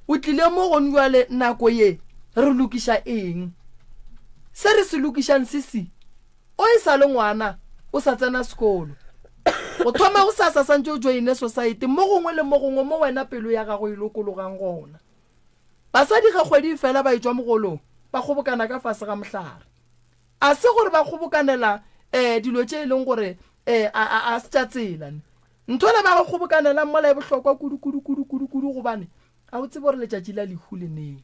o tlile mo gong jwale nako ye, re lokiša eng? Se re se lokišang se si, o e sa le ngwana, o sa tsena sekolo. Go thoma go sasa santše o joine society mo gongwe le mo gongwe mo wena pelo ya gago e lokologang gona. Basadi ge kgwedi e fela ba etšwa mogolong, ba kgobokana ka fase ga mohlare. A se gore ba kgobokanela um dilo tše e leng gore um a, a, a se tša tsela. Ne. Ntho ele ba go kgobokanelang mola e bohlokwa kudu, kudu, kudu, kudu, kudu, gobane ga o tsebe gore letšatši la lehu le neng.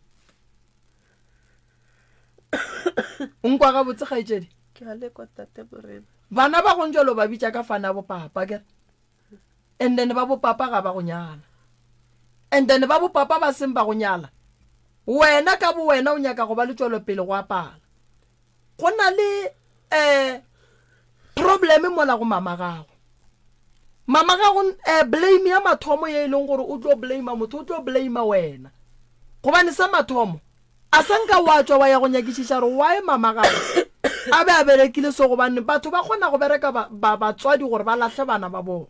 O nkwa gabotse, kgaetšedi? Ke a lekwa, Tate Morena. Bana ba gong jalo ba bitša ka fana bopapa, kere? And then ba bopapa ga ba go nyala. And then ba bopapa ba seng ba go nyala, wena ka bo wena o nyaka go ba le tšwelopele go apala. Go na le um problem mola go mama gago. Mama gago um blame ya mathomo ye e leng gore o tlo blame motho, o tlo blame wena. Gobane sa mathomo a sa nka wa tšwa wa ya go nyakišiša gore why mama gago a be a berekile so, gobane batho ba kgona go bereka ba, ba, batswadi gore ba lahle bana ba bona.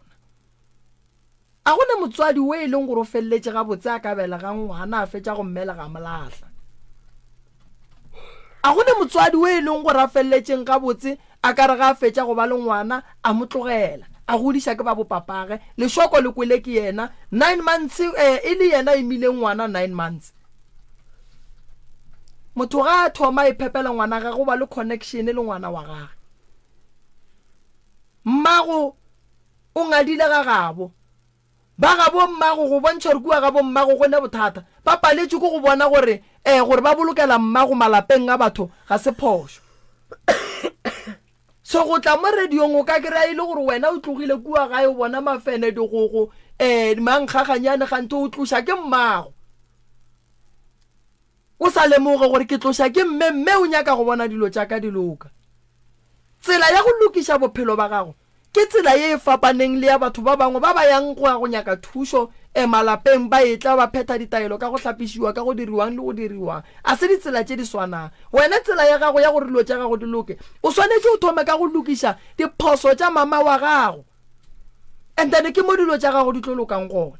A go ne motswadi wo e leng gore o feleletše gabotse a ka belega ngwana a fetša go mmelega a mo lahla? A go ne motswadi wo e leng gore a feleletšeng gabotse a ka re ga a fetša go ba le ngwana a mo tlogela? a godiša ke ba bopapage, lešoko le kwele ke yena, 9 months eh, e le yena imile ngwana 9 months. Motho ga a thoma a iphepela ngwana gage o ba le connection le ngwana wa gage. Mmago o ngadile ga gabo. Ba gabo mmago go bontšha gore kua gabo mmago go ne bothata. Ba paletšwe ke go bona gore eh gore ba bolokela mmago malapeng a batho ga se phošo. So go tla mo radiong o ka kry-a e le gore wena o tlogile kua gae o bona mafene, digogo, eh mankgaganyane kganthe o tloša ke mmago. O sa lemoge gore ke tloša ke mme, mme o nyaka go bona dilo tša ka di loka. Tsela ya go lokiša bophelo ba gago ke tsela ye e fapaneng le ya batho ba bangwe ba ba yang go ya go nyaka thušo e malapeng ba etla ba phetha ditaelo ka go hlapišiwa ka go diriwang le go diriwang. A se ditsela tše di swanang. Wena tsela ya gago ya gore dilo tša gago di loke, o swanetše o thome ka go lokiša diphoso tša mama wa gago. And then ke mo dilo tša gago di tlo lokang gona.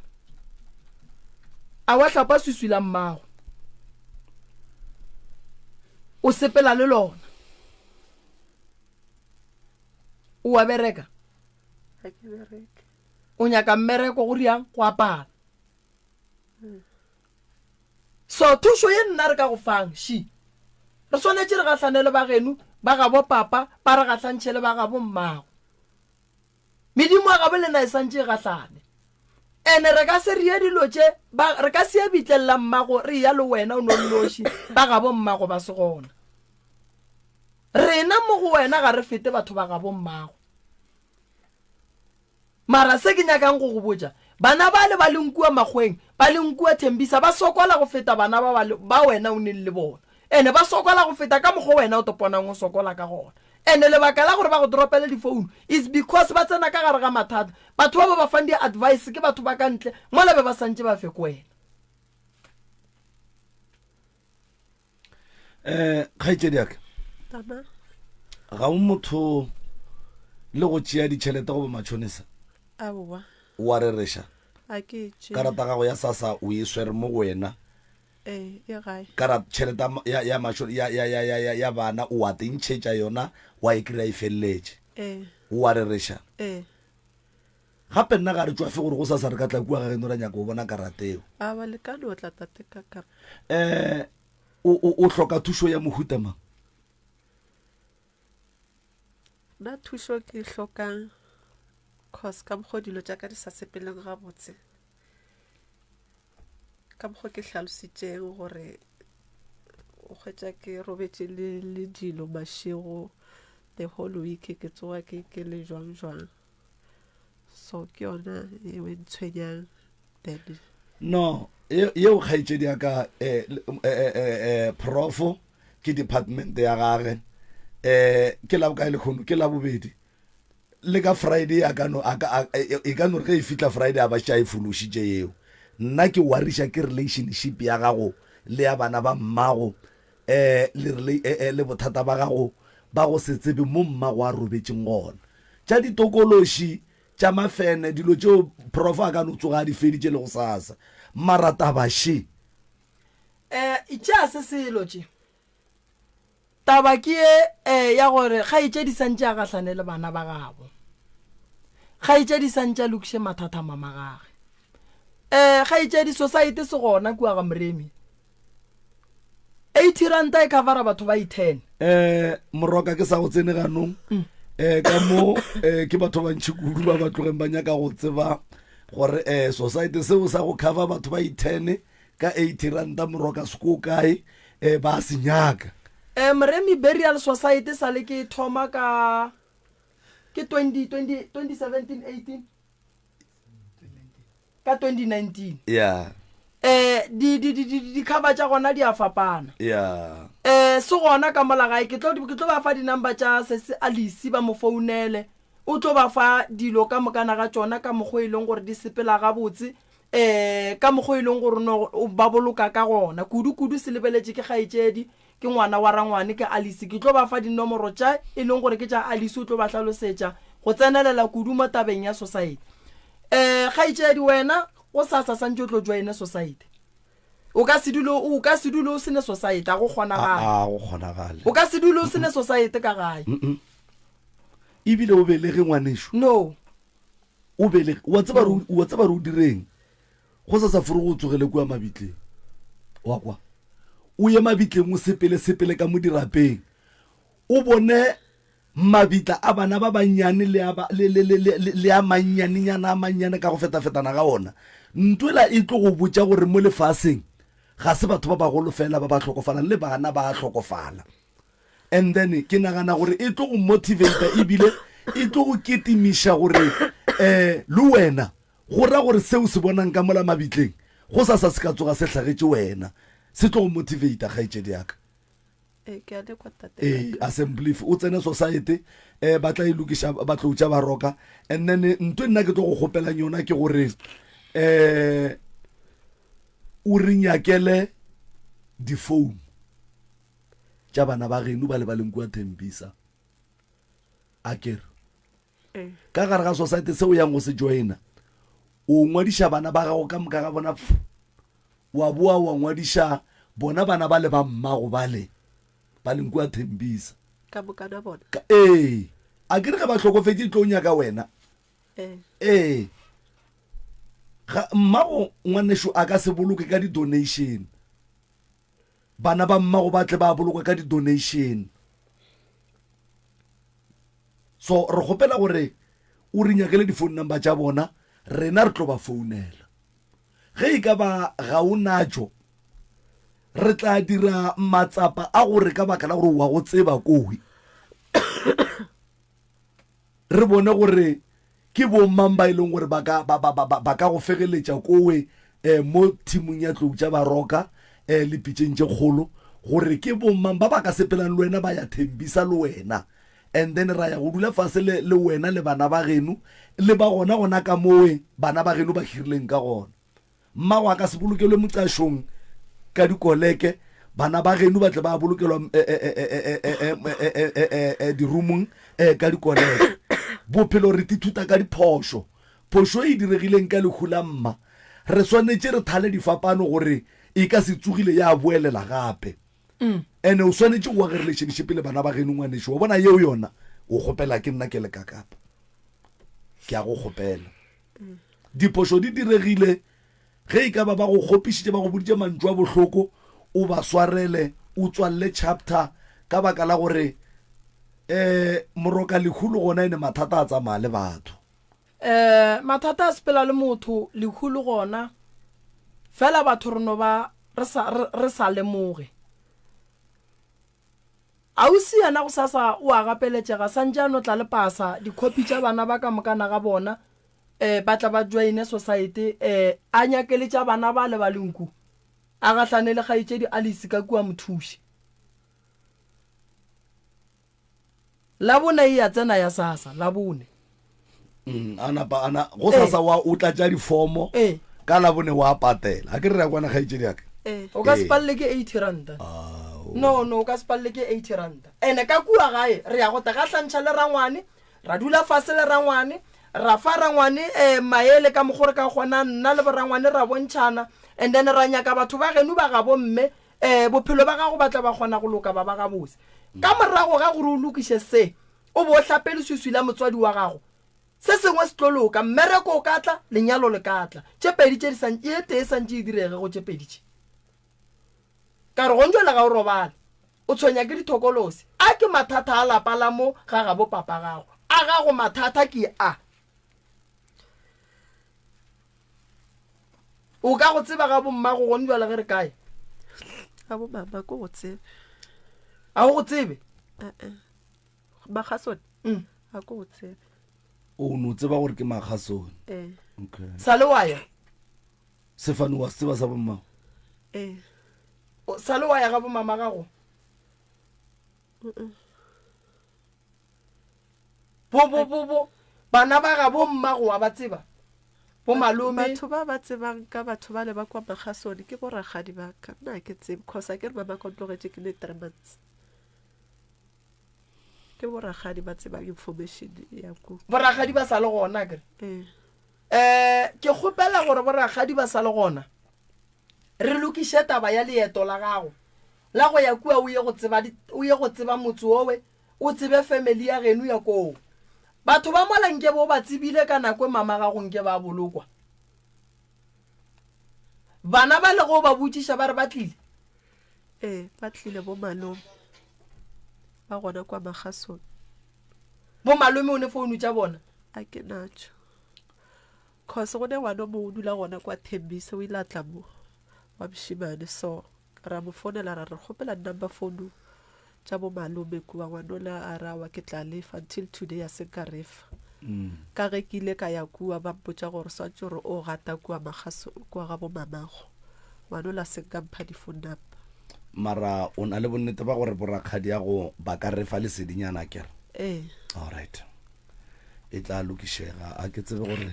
A wa hlapa swiswi la mmago. O sepela le lona. O a bereka? Ga ke bereke. O nyaka mmereko go riang go apala. So thušo ye nna re ka go fang she. Re swanetše re gahlane le ba geno ba gabo papa ba re gahlantšhe le ba gabo mmago. Medimo ya gabo lena e santše e gahlane. Ene re ka se re ye dilo tše ba re ka se ye bitleng la mmago re ya le wena o no nnoši ba gabo mmago ba se gona. Rena mo go wena ga re fete batho ba gabo mmago. Mara se ke nyakang go go botša, bana bale ba leng kua makgweng, ba leng kua Thembisa ba sokola go feta bana ba ba, ba wena o neng le bona. Ene ba sokola go feta ka mokgwa wena o toponang o sokola ka gona. Ene lebaka la gore ba go dropele difounu is because ba tsena ka gare ga mathata. Batho ba ba ba fang di-advice ke batho ba ka ntle mola be ba santše ba fe ko wena. um kgaetšedi yaka ga o motho le go tšea ditšhelete goba matšhonisa aowa wa rereša a ke tše karata gago ya sasa o e swere mo go wena ee e gae karata tšhelete ya ya masho ya ya ya ya ya ya bana o a tentšhetša yona wa e kry-a e feleletše ee wa rereša ee gape nna ga re tšwafe gore go sasa re ka tla kua ga geno ra nyaka go bona karata eo awa le ka no tla tate ka ka um o o o hloka thušo ya mohuta mang? Nna thušo ke e hlokang cause ka mokgwa dilo tša ka di sa sepeleng gabotse ka mokgwa ke hlalositšeng gore o hwetša ke robetše le le dilo mašego the whole week ke tsoga ke ke le jwang jwang so ke yona eo e ntshwenyang then no yeo kgaetšedi ya ka eh, eh, eh, profo ke department ya gage um ke la bokae lekgono ke la bobedi le ka friday a ka no e ka no re ge e fihla friday a ba šetše a e fološitše yeo nna ke wariša ke relationship ya gago le ya bana ba mmago um le, le bothata ba gago ba go se tsebe mo mmago a robetšeng gona tša ditokološi Tša mafene, dilo tšeo prof a ka no tsoga a di feditše le gosasa. Mara taba še. Eh, tšea se selo tše. Taba ke ye eh, ya gore kgaetšedi santše a gahlane le bana ba gabo. Kgaetšedi santše a lokiše mathata a mama gage. Eh, kgaetšedi society se gona kua ga Moremi. 80 ranta e covera batho ba i-ten um moroka ke sa go tsene ganong um ka mo um ke batho ba bantšhi kudu ba ba tlogeng ba nyaka go tseba gore um society seo sa go cover batho ba i-ten ka 80 ranta moroka se ko kae um ba se nyaka um moremi burial society sa le ke thoma ka ke 20 20 2017 18 ka 2019 yeah eh di di di di di cover tša gona di a fapana yeah eh se gona ka mola gae ke tlo ke tlo ba fa di number tša se se Alice ba mo founele o tlo ba fa dilo ka mokana ga tšona ka mokgo e leng gore di sepela gabotse eh ka mokgo e leng gore no ba boloka ka gona kudu kudu se lebeletše ke kgaetšedi Ke ngwana wa rangwane, ke Alice. Ke tlo ba fa dinomoro tša e leng gore ke tša Alice, o tlo ba hlalosetša go tsenelela kudu mo tabeng ya society. Um kgaetšedi, wena gosasa santše o tlo joine society. O ka se dule, o ka se dule o se ne society, a go kgonagale. A go kgonagale. O ka se dule o se ne society ka gae. Ebile o belege ngwanešu. No. O belege, wa tseba re, wa tseba re o direng? Go sa sa fore go tsogele kua mabitleng. Wa kwa? O ye mabitleng o sepele sepele ka mo dirapeng. O bone mabitla a bana ba bannyane le a ba, le, le, le, le, le a mannyanenyana a mannyane ka go fetafetana ga ona. Ntwela e tlo go botša gore mo lefaseng ga se batho ba bagolo fela ba ba hlokofalang, le bana ba a hlokofala. And then ke nagana gore e tlo go motivata ebile e tlo go ketimiša gore um le wena go ra gore seo se bonang ka mola mabitleng go sa sa se ka tsoga se hlagetše wena se tlo go motivata kgaetšedi yaka. Ee, ke a le kwa tate. Ee, assembly o tsene society eh ba tla e lokiša ba tlo tša ba roka and then ntwe nna ke tlo go kgopelang yona ke gore eh o re nyakele di-phone tša bana ba geno ba le ba leng kua Thembisa a kere Ee. ka gare ga society se o yang go se joina o ngwadiša bana ba gago ka moka ga bona pf, wa boa wa ngwadiša bona bana ba le ba mmago bale ba leng kua Thembisa Ka moka na bona. Ka, ee a kere ge ba hlokofetše e tlo nyaka wena Ee. ee ga mmago ngwanešo a ka se boloke ka di-donation Bana ba mmago ba tle ba bolokwe ka di-donation. So re kgopela gore o re nyakele di-phone number tša bona, rena re tlo ba founela. Ge e ka ba ga o natšo, re tla dira matsapa a gore ka baka la gore wa go tseba kowe, re bone gore Ke bomang ba e leng gore ba ka, ba, ba, ba, ba, ba ka go fegeletša kowe eh, mo thimong ya tlou tša baroka eh, le pitšeng tše kgolo, gore ke bomang ba ba ka sepelang le wena ba ya thembisa le wena, and then ra ya go dula fase le, le wena le bana ba geno, le ba gona gona ka mowe bana ba geno ba hirileng ka gona. Mmago a ka se bolokelwe moqašong ka dikoleke, bana ba geno ba tle ba bolokelwa dirumong ka dikoleke. Bophelo re tithuta ka diphošo. Phošo e diregileng ka lehu la mma, re swanetše re thale difapano gore e ka se tsogile ya boelela gape. Ene o swanetše go age relationship le bana ba geno ngwanešo. Wa bona yeo yona o kgopela ke nna ke le kakapa. Ke a go kgopela. Diphošo di diregile, ge e ka ba ba go kgopišitše, ba go boditše mantšu a bohloko, o ba swarele, o tswalele chapter ka baka la gore um moroka lehu le gona ene mathata a tsamaya le batho. Um mathata a sepela le motho, lehu le gona, fela batho re no ba re sa, re, re sa lemoge. Ausi yena gosasa o a gapeletšega, santše a no tla le pasa, dikhopi tša bana ba ka mokana ga bona, eh, ba tla ba joine sosaete, eh, a nyake le tša bana bale ba lenku, a gahlane le kgaetšedi Alice ka kua mothuše. Labone e ya tsena ya sasa, Labone. Mm, a napa ana go sasa wa o tlatša difomo Ee. ka labone wa patela a ke re ra kwana kgaetšedi yaka Ee. O ka se Ee. palele ke 80 ranta. Ao. No, no, o ka se palele ke 80 ranta. Ene ka kua gae re ya go tla gahlantšha le rangwane, ra dula fase le rangwane, ra fa rangwane um maele ka mokgo re ka kgonang, nna le borangwane ra bontšhana, and then ra nyaka batho ba geno ba gabo mme um bophelo ba gago ba tla ba kgona go loka ba ba gabotse. Ka morago ga gore o lokiše se, O be o hlape leswiswi la motswadi wa gago. Se sengwe se tlo loka. Mmereko o ka tla, lenyalo le ka tla. Tše pedi tše di sa, ye tee e santše e direge go tše pedi tše. Ka re, Gonjwale ga o robale. O tshwenya ke dithokolosi. A ke mathata a lapa la mo ga gabo papa gago. A gago mathata ke a. O ka go tseba ga bommago gonjwale ge re kae? Ga bomama ko go tsebe. A o go tsebe? Eh-eh. Makgasone? Mm. A ko go tsebe. O no tseba gore ke Makgasone. Eh. Okay. Sa le wa ya? Sefane wa se tseba sa bommago? Eh. O sa le wa ya ga bomama gago? Mm. Bo bo bo bo bana ba ga bommago wa ba tseba? Bo malome. Batho ba ba tsebang ka batho ba le ba kwa Makgasone ke bo rakgadi ba ka. Nna ke tsebe cause a ke re mama ka o tlogetše ke ne 3 months. Ke borakgadi ba tsebang information ya ko. Borakgadi ba sa le gona akere? Ee. Eh, ke kgopela gore borakgadi ba sa le gona re lokiše taba ya leeto la gago la go ya kua o ye go tseba o ye go tseba motse owe o tsebe family ya geno ya koo. Batho ba mola nke bo ba tsebile ka nako e mama gago nke ba bolokwa. Bana ba le go ba botšiša ba re ba tlile? Ee, ba tlile bo malome. Ba gona kwa Magasong. Bo malome o ne founu tša bona? A ke natšo. Cause go ne ngwana o mongwe o dula gona kwa Thembisa o ile a tla mo wa mošemane so ra mo founela ra re kgopela number phone tša bo malome kua ngwanola a ra wa ke tla lefa until today a se nka refa ka ge ke ile ka ya kua ba mpotša gore swantše gore o gata kua magaso kua ga bo mamago ngwanola se nka mpha di phone number. Mara o na le bonnete ba gore borakgadiago ba ka refa lesedinyana akere? Ee. Alright. E tla lokišega. A ke tsebe gore.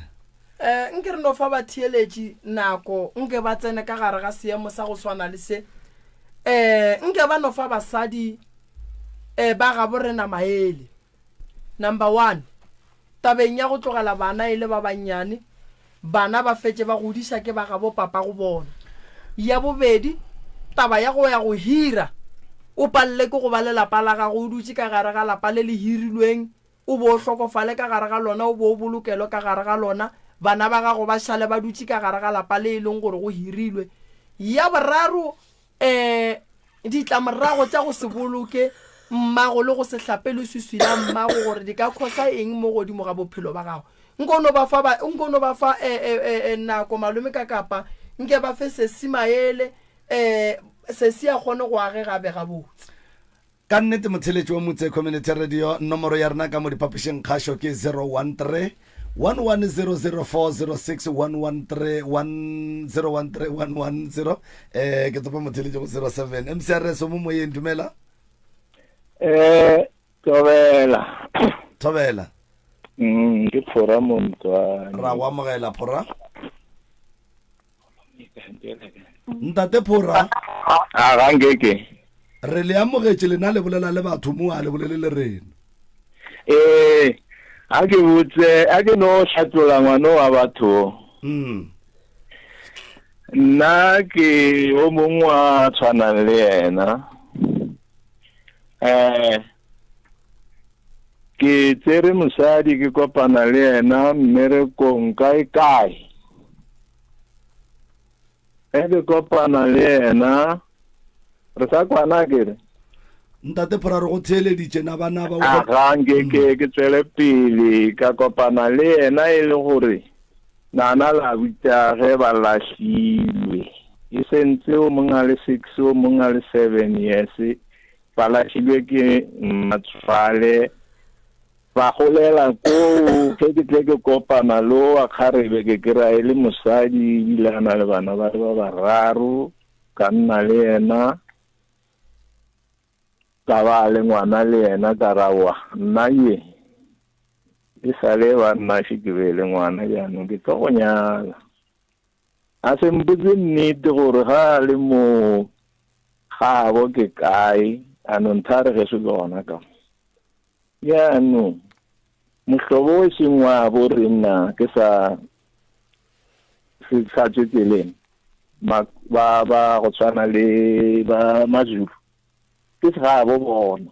Um nke re no fa batheeletši nako, nke ba tsene ka gare ga seemo sa go swana le se. Um nke ba no fa basadi um ba gabo rena maele. Number one, tabeng ya go tlogela bana e le ba bannyane, bana ba fetše ba godiša ke ba gabo papa go bona. Ya bobedi, taba ya go ya go hira, o palele ke go ba le lapa la gago o dutše ka gare ga lapa le le hirilweng, o bo o hlokofale ka gare ga lona, o bo o bolokelwe ka gare ga lona, bana ba gago ba šale ba dutše ka gare ga lapa le e leng gore go hirilwe. Ya boraro, um ditlamorago tša go se boloke mmago le go se hlape leswiswi la mmago gore di ka khosa eng mo godimo ga bophelo ba gago. Nko no ba fa ba, nko no ba fa eh, eh, eh, eh, nako malome ka kapa nke ba fe sesi maele eh, sesi a kgone go agega be gabotse. Ka nnete motheletši wa Motse Community Radio, nomoro ya rena ka mo diphapošing kgašo ke 013 1100406 113 1013 110. Eh ke topa motheletši go 07. MCRS o mo moyeng, dumela. Eh thobela. Thobela. Ke Phora Montswane. Ra go amogela Phora. Ntate Phora. A ga nkeke. Re le amogetše lena le bolela le batho mo a le bolele le rena. Ee, a ke botse, a ke no hlatlola ngwano wa batho. Nna ke o mongwe wa tshwanang le yena. Eh ke tsere mosadi ke kopana le yena mmerekong kae kae. Ge ke kopana le yena re sa kwana ke re. Ntate Phora re go theeleditše na bana ba A ga nke ke ke tswele pele ka kopana le yena e le gore nana la butša ge ba lahlilwe e sentse o mongwe a le 6 o mongwe a le 7 years ba lahlilwe ke mmatswale ba golela koo ge ke tle ke kopana le wa kgarebe ke kry-a e le mosadi ebile a na le bana ba le ba bararo ka nna le yena ka ba le ngwana le yena ka rawa nna ye e sa le ba nna še ke be le ngwana jaanong ke tlo go nyala a se mpotse nnete gore ga a le mo gabo ke kae a no nthare ge se ke gona ka mo jaanong mohlobo o seng wa bo rena ke sa se sa tswe tseleng ba ba go tshwana le ba Mazulu ke se gabo bona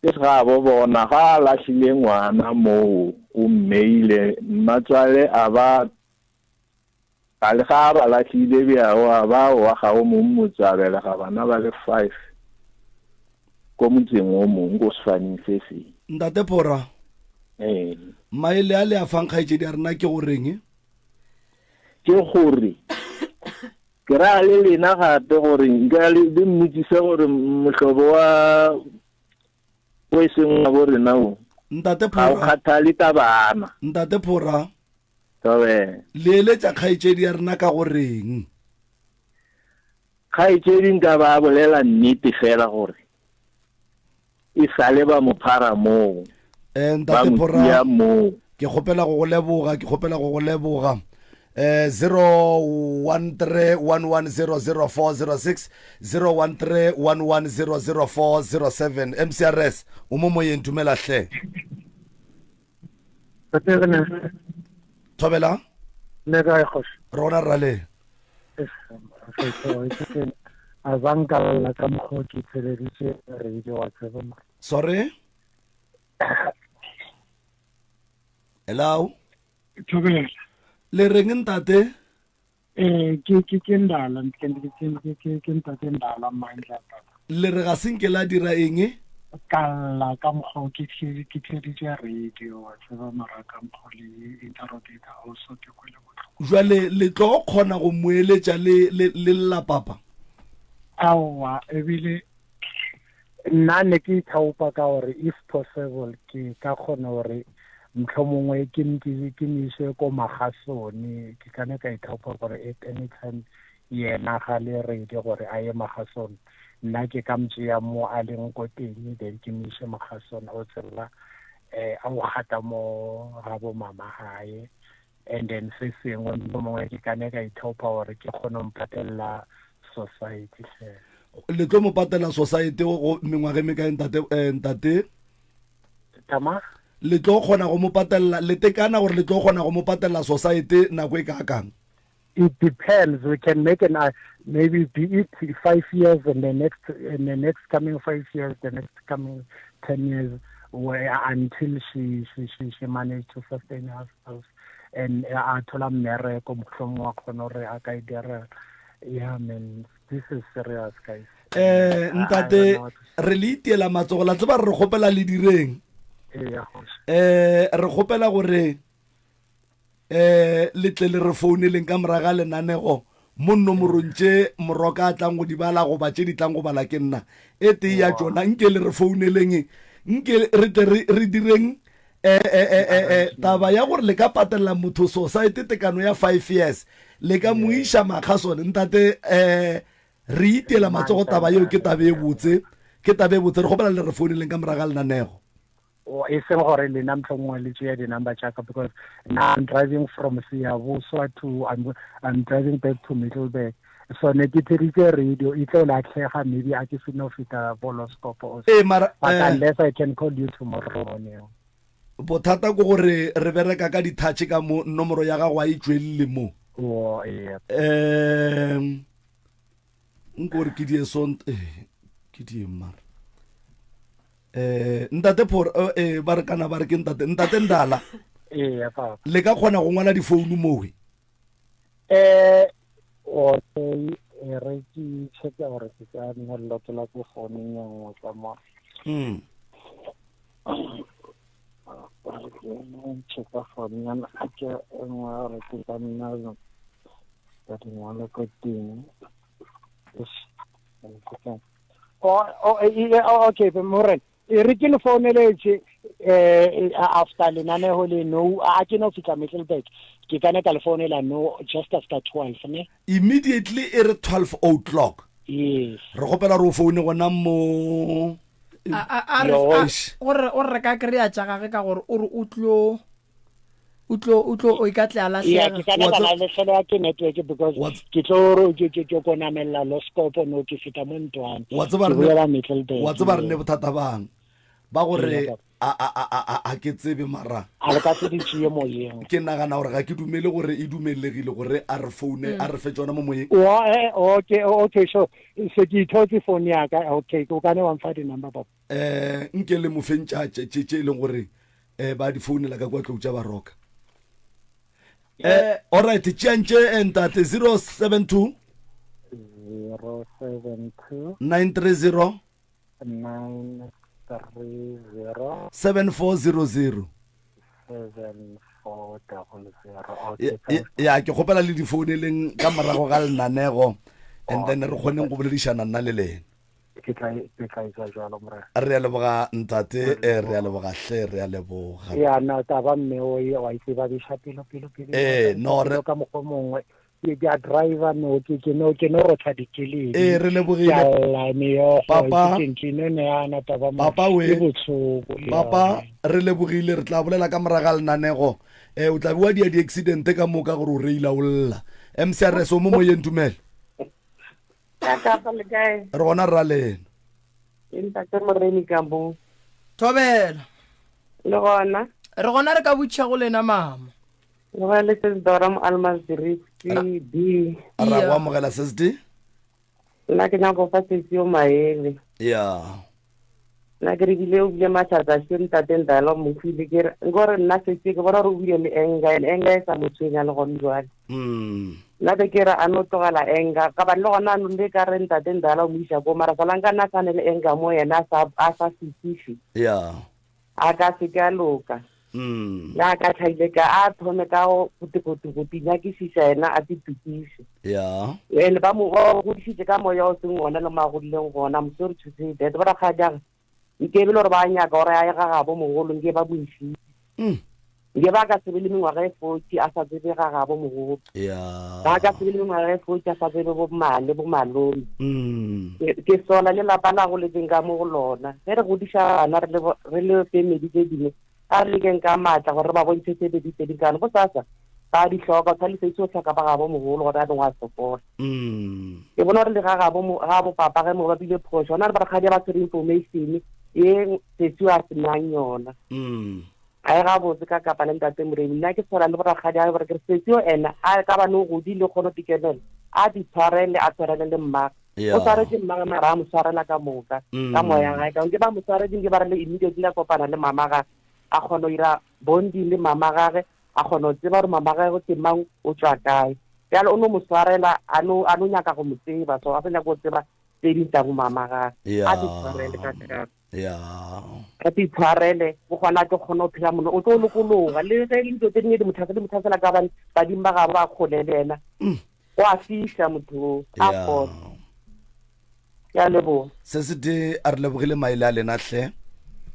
Ke gabo bona ga a lahlile ngwana moo o mmeile mmatswale a ba a le ga a ba lahlile bjao a ba wa ga o mong motse a belega bana ba le 5 ko motseng o mong ko sefaneng se seng. Ntate Phora, Ee. Maele a le a fang kgaetšedi ya rena ke go reng? Ke gore Ke ra le lena gape gore nka le le mmotsise gore mohlobo wa o e seng wa bo rena o Ntate ga o Phora, kgathale ka bana. Ntate Phora, Thobela. le eletša kgaetšedi ya rena ka go reng? Kgaetšedi nka ba bolela nnete fela gore e sale ba mo phara moo. Eh, Ba Ntate mo Phora, tia moo. ke kgopela go go leboga, ke kgopela go go leboga. Eh, 01311000406 01311000407 MCRS o mo moyeng dumela hle. Thobela. Le kae kgoši? Rona rale. A ba nka lla ka mokgwa o ke theleditše radio wa tseba mara. Sorry? Hello. Thobela. Le reng ntate? Eh ke ke ke ndala ke ke ke ke ke ntate ndala mandla tata. Le re ga se nke la dira eng? Ka lla ka mokgwa ke ke theeditše radio wa tseba mara ka mokgwa le interrogator also ke kwele bohloko. Jwale le tlo kgona go mo eletša le le le lla papa? Aowa ebile nna ne ke ithaopa ka gore if possible ke ka kgona gore mohlomongwe ke ke mo ise ko magasone ke kana ka ithaopa gore at any time yena ga le ready gore a ye magasone nna ke ka motšea mo a leng ko teng then ke mo ise magasone o tsela um a o gata mo ga bo mama gae and then se sengwe mohlomongwe ke kane ka ithaopa gore ke kgone go mpatelela society hle. Le tlo mo patela society go mengwaga e mekae ntate eh, ntate? Tama? Le tlo kgona go mo patella le tekana gore le tlo kgona go mo patella society nako e kaakang? It depends. We can make an uh, maybe be it five years and the next in the next coming five years, the next coming ten years, where until she she she, she managed to sustain herself and a thola mmereko mohlomong wa kgona gore a ka e dira yeah man this is serious guys eh ntate re le itiela matsogo la tseba re kgopela le direng eh re kgopela gore eh le tle le re founeleng ka moraga lenanego mo nomorong tše moroka a tlang go di bala goba tše di tlang go bala ke nna e tee ya tšona nke le re founeleng nke re tle re direng eh, eh, eh, eh, eh, taba ya gore le ka patelela motho society tekano ya five years le ka mo iša makga sone ntate um re itiela matsogo taba yeo ke tabe e botse ke tabe e botse re kgopela le re founeleng ka moraga lenanego e seng gore lena mohlomongwe le tšea di-number tša ka because now I'm driving from Siyabuswa to I'm, I'm driving back to Middelburg so ne ke theritse radio e tlo latlhega maybe a ke seno feta boloscopo or ee mara but eh, unless I can call you tomorrow morning bothata ke gore re bereka ka di-touch ka mo nomoro ya gago a e tšwelele mo oh, yeah. um nko gore ke die sont eh, ke die mara eh ntate phor eh, eh ba re kana ba re ke ntate ntate ndala ee papa le ka kgona go ngwala difounu mowe eh okay e re ke checka gore ke ka nna lokela ko founung ya nngwe ka mo mm checka phone ya ke e nngwe gore ke ka nna ka di ngwala ko teng Oh, oh, eh, eh, oh, okay morena e re ke le founeletse eh after lenaneho le no a ke no fitla Middelburg ke kana ka le founela no just after 12 ne immediately e re 12 o'clock yes re gopela re o foune gona mo a re gore o re ka kry-a tša gage ka gore o re o tlo o tlo o tlo o ka tle a lahlega ke kana ka lahlegelwa ke network because ke tlo ke ke ke konamella loskopo no ke feta mo ntwane wa tseba re wa tseba re ne bothata bang ba gore a a a a a ke tsebe mara a le ka se di tšee moyeng ke nagana gore ga ke dumele gore e dumelegile gore a re foune a re fe tsona mo moyeng wa eh, okay okay so se ke ithotse phone ya ka okay o ka ne wa mfa di number papa eh nke le mo fentša tše tše e leng gore eh ba di founela ka kwa tlou tša baroka eh all right tšeantše eh, ntate 072 072 930 930 7400 7400 okay ya ke kgopela le di founeleng ka morago ga lenanego and then re kgoneng go boledišana nna le lena ke tla ke tla etsa jalo morena re a leboga ntate eh, re a leboga hle re a leboga ya na taba mme o e wa itse ba bisha pelo pelo pelo Eh, no, re- ka mokgwa mongwe ke ke a driver no ke ke no ke no rotha dikeledi Eh, re lebogile. Ke a lla meokgo Papa. ke ke no neana taba mo Papa we. ke botlhoko ya. papa re lebogile re tla bolela ka moraga lenanego um o tla be wa dia di-accidente ka moka gore o reila o lla mcrs o mo moyeng tumele Ka kapa le kae? Re gona rra lena. Ke ntate Moremi ka mo. Thobela. Le gona. Re gona re ka botšha go lena mama. Le gona le Sis Dora mo Almansdrift B. Ra go amogela Sis D. Nna ke nyaka go fa sesi yo maele. Ya. Nna ke re bile o bile mahlatsa se ntate Ndala o mo hwile ke re nkore nna setse ke bona gore o bile le anger and anger e sa mo tshwenya le gone jwale. Nna be ke re a no tlogela anger ka bane le gona ano le ka re ntate Ndala o mo isa ko mara solanka nna a sa ne le anger mo yena a sa a sa fetiše. Ya. A ka se ke a loka. Le a ka tlhaile ka a thome ka go go tinyakišiša yena a titukiše. Ya. And ba mo ba godišitše ka moya o seng ona le mo a godileng gona. I'm sorry to say that. Ba rakgadiage nke e be le gore ba nyaka gore a ye ga gabo mogolo nke ba mo išitše. Nke ba ka se be le mengwaga e 40 a sa tsebe ga gabo mogolo. Ya. Ba ka se be le mengwaga e 40 a sa tsebe bo mmale bo malome. Ke sola le lapa la goletseng ka mo go lona. Ge re godiša bana re le re le family tse dingwe a re lekeng ka maatla gore re ba bontšhe tse pedi tse di kane bosasa ba di hloka o tshwanetse itse o hloka ba gabo mogolo gore a bengwe a sokola. Ke bona gore le ga gabo ga bo papa ge mo ba bile phošo ona le ba rakgadi ba tshwere information ye sesi a senang yona. A e gabotse ka kapa le ntate Moremi nna ke tshwana le borakgadi a gore ke re sesi o ena a ka bane o godile kgone go tikemela a di tshwarele a tshwarele le mmagwe. O tshwaretse mmagwe mara a mo tshwarela ka moka ka moya gae ka nke ba mo tshwaretse nke ba re le immediately a kopana le mama gage a kgona go ira bonding le mama gage a kgona go tseba gore mama gage ke mang o tswa kae bjale o no mo tshwarela a no a no nyaka go mo tseba so a sa nyaka go tseba tse ding tsa bo mama gage a di tshwarele ka kapa ya a di tshwarele o gona ke kgone go phela mono o tlo lokologa le ge dilo tse dingwe di mo tlhasela di mo tlhasela ka bane badimo ba gabo ba kgole le ena o a fiša motho a fola. Ke a leboga. Se se tee a re lebogile maele a lena hle.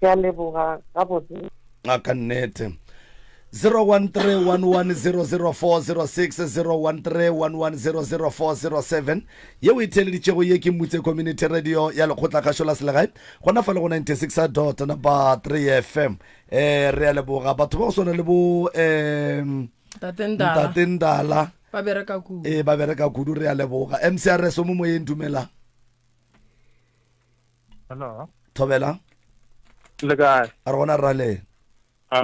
Ke a leboga gabotse. A ka nnete. 0131100406 0131100407 yeo e theeleditšego ye ke Mutse Community Radio ya lekgotlakgašo la selegae gona fa le go 96 dot number 3 FM. Eh re a leboga batho ba go swana le bo um Ntate Ndala ba bereka kudu. Ee ba bereka kudu re a leboga. MCRS o mo moyeng dumela. Hello. Thobela. Le kae? A re gona rale. A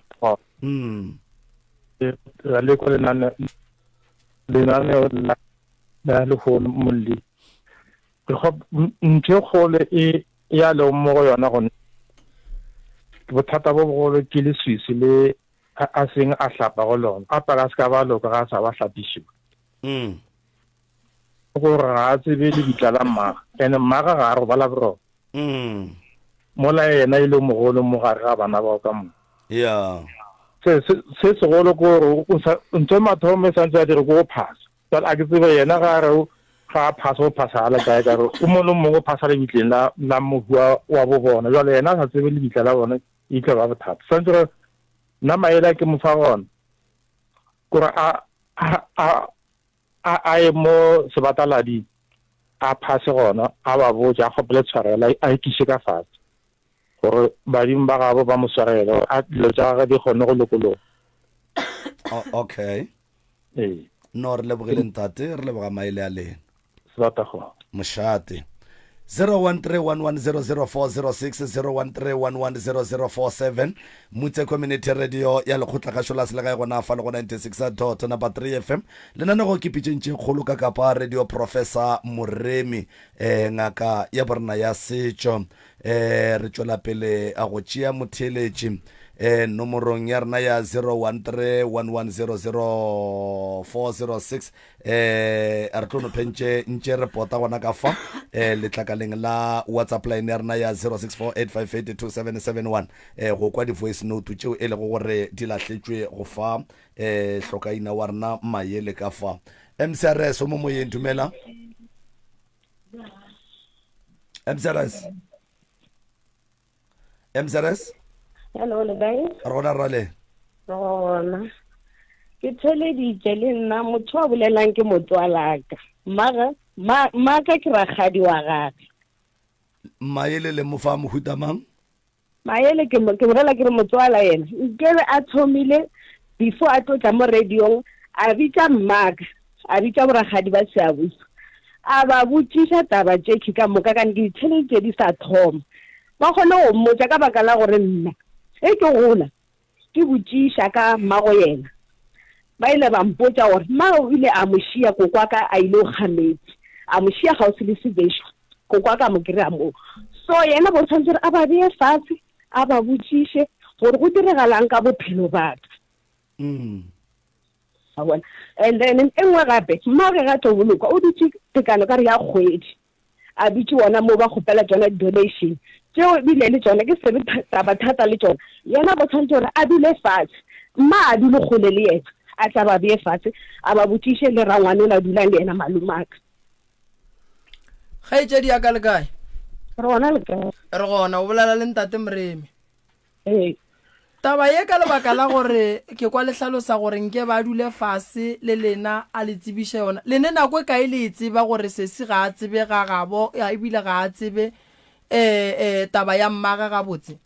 Ra le kwa lenane lenaneo la la lehono molli. Ntho e kgolo e ya leng mo go yona gone bothata bo bogolo ke leswiswi le a seng a hlapa go lona a paka a se ka ba loka ga a sa ba hlapišiwa. Gore ga a tsebe lebitla la mmaga ene mmaga ga a robala boroko. Mola yena e le mogolo mo gare ga bana bao ka moka. Yeah. Se se segolo ke gore ntho mathomo e santse a dire ke go phasa. Jwale a ke tsebe yena ga re ga a phasa o phasa a le kae ka re o mongwe le mongwe o phasa lebitleng la la mohu wa bo bona. Jwale yena a sa tsebe lebitla la bone e tlo ba bothata. Santse re nna maele a ke mo fa gona kore a a a a ye mo sebatalading a phase gona a ba botse a kgopele tshwarelo a ikiše ka fatshe gore badimo ba gabo ba mo swarele gore a dilo tša gagwe di kgone go lokologa. Okay. Ee. No re lebogile ntate, re leboga maele a lena. Sebata go. Mošate. 0131100406 0131100407 Mutse Community Radio ya lekgotlakgašo la selegae gona fa le go 96 dot number 3 FM lenanego ke pitšeng tše kgolo ka kapa radio Professor Moremi eh, ngaka ya borena ya setšo eh, re tšwela pele a go tšea motheeletši eh, nomorong ya rena ya 0131100406 eh re tlo no phentše ntše re pota gona ka fa eh letlakaleng la WhatsApp line ya rena ya 0648582771 eh go kwa di-voice note tšeo e lego gore di lahletšwe go fa eh hlokaina wa rena mayele ka fa. MCRS o mo moyeng, dumela. MCRS. MCRS. Hello, le kae? Re gona rale. Re gona. Ke theleditše le nna motho a bolelang ke motswalaka. Mmaga, ma, maka ke rakgadi wa gage. Maele le mo fa mohuta mang? Maele ke mo, ke bolela ke re motswala yena. Nkebe a thomile before a tlo tla mo radiong a bitša mmaka, a bitša borakgadi ba Seabuso. A ba botšiša taba tše ka moka ka ke ditheleditše di sa thoma. Ba kgone go mmotša ka baka la gore nna ge ke gola ke botšiša ka mmago yena. Ba ile ba mpotša gore mmago o ile a mo šia kokwaka a ile go ga meetse, a mo šia kgauswi le sebešo, kokwaka a mo kry-a moo. So yena bo tshwanetse gore a ba beye fatshe a ba botšiše gore go diregalang ka bophelo ba ka. Mm. A bona. And then e nngwe gape, mmage ga tlo bolokwa o dutše tekano ka re ya kgwedi. A dutše gona mo ba kgopela tšona di-donation tšeo ebile le tšona ke sebe taba thata le tšona. Yena bo tshwanetse gore a dule fatshe, mma a dule kgole le yena, a tla ba beye fatshe a ba botšiše le rangwane o la dulang le yena malomaka. Kgaetšedi ya ka le kae? Re gona le kae? Re gona, o bolela le ntate Moremi. Ee. Taba ye ka lebaka la gore ke kwa le hlalosa gore nke ba dule fase le lena a le tsebiše yona. Le ne nako e kae le e tseba gore sesi ga a tsebe ga gabo ebile ga a tsebe um taba ya mmage gabotse?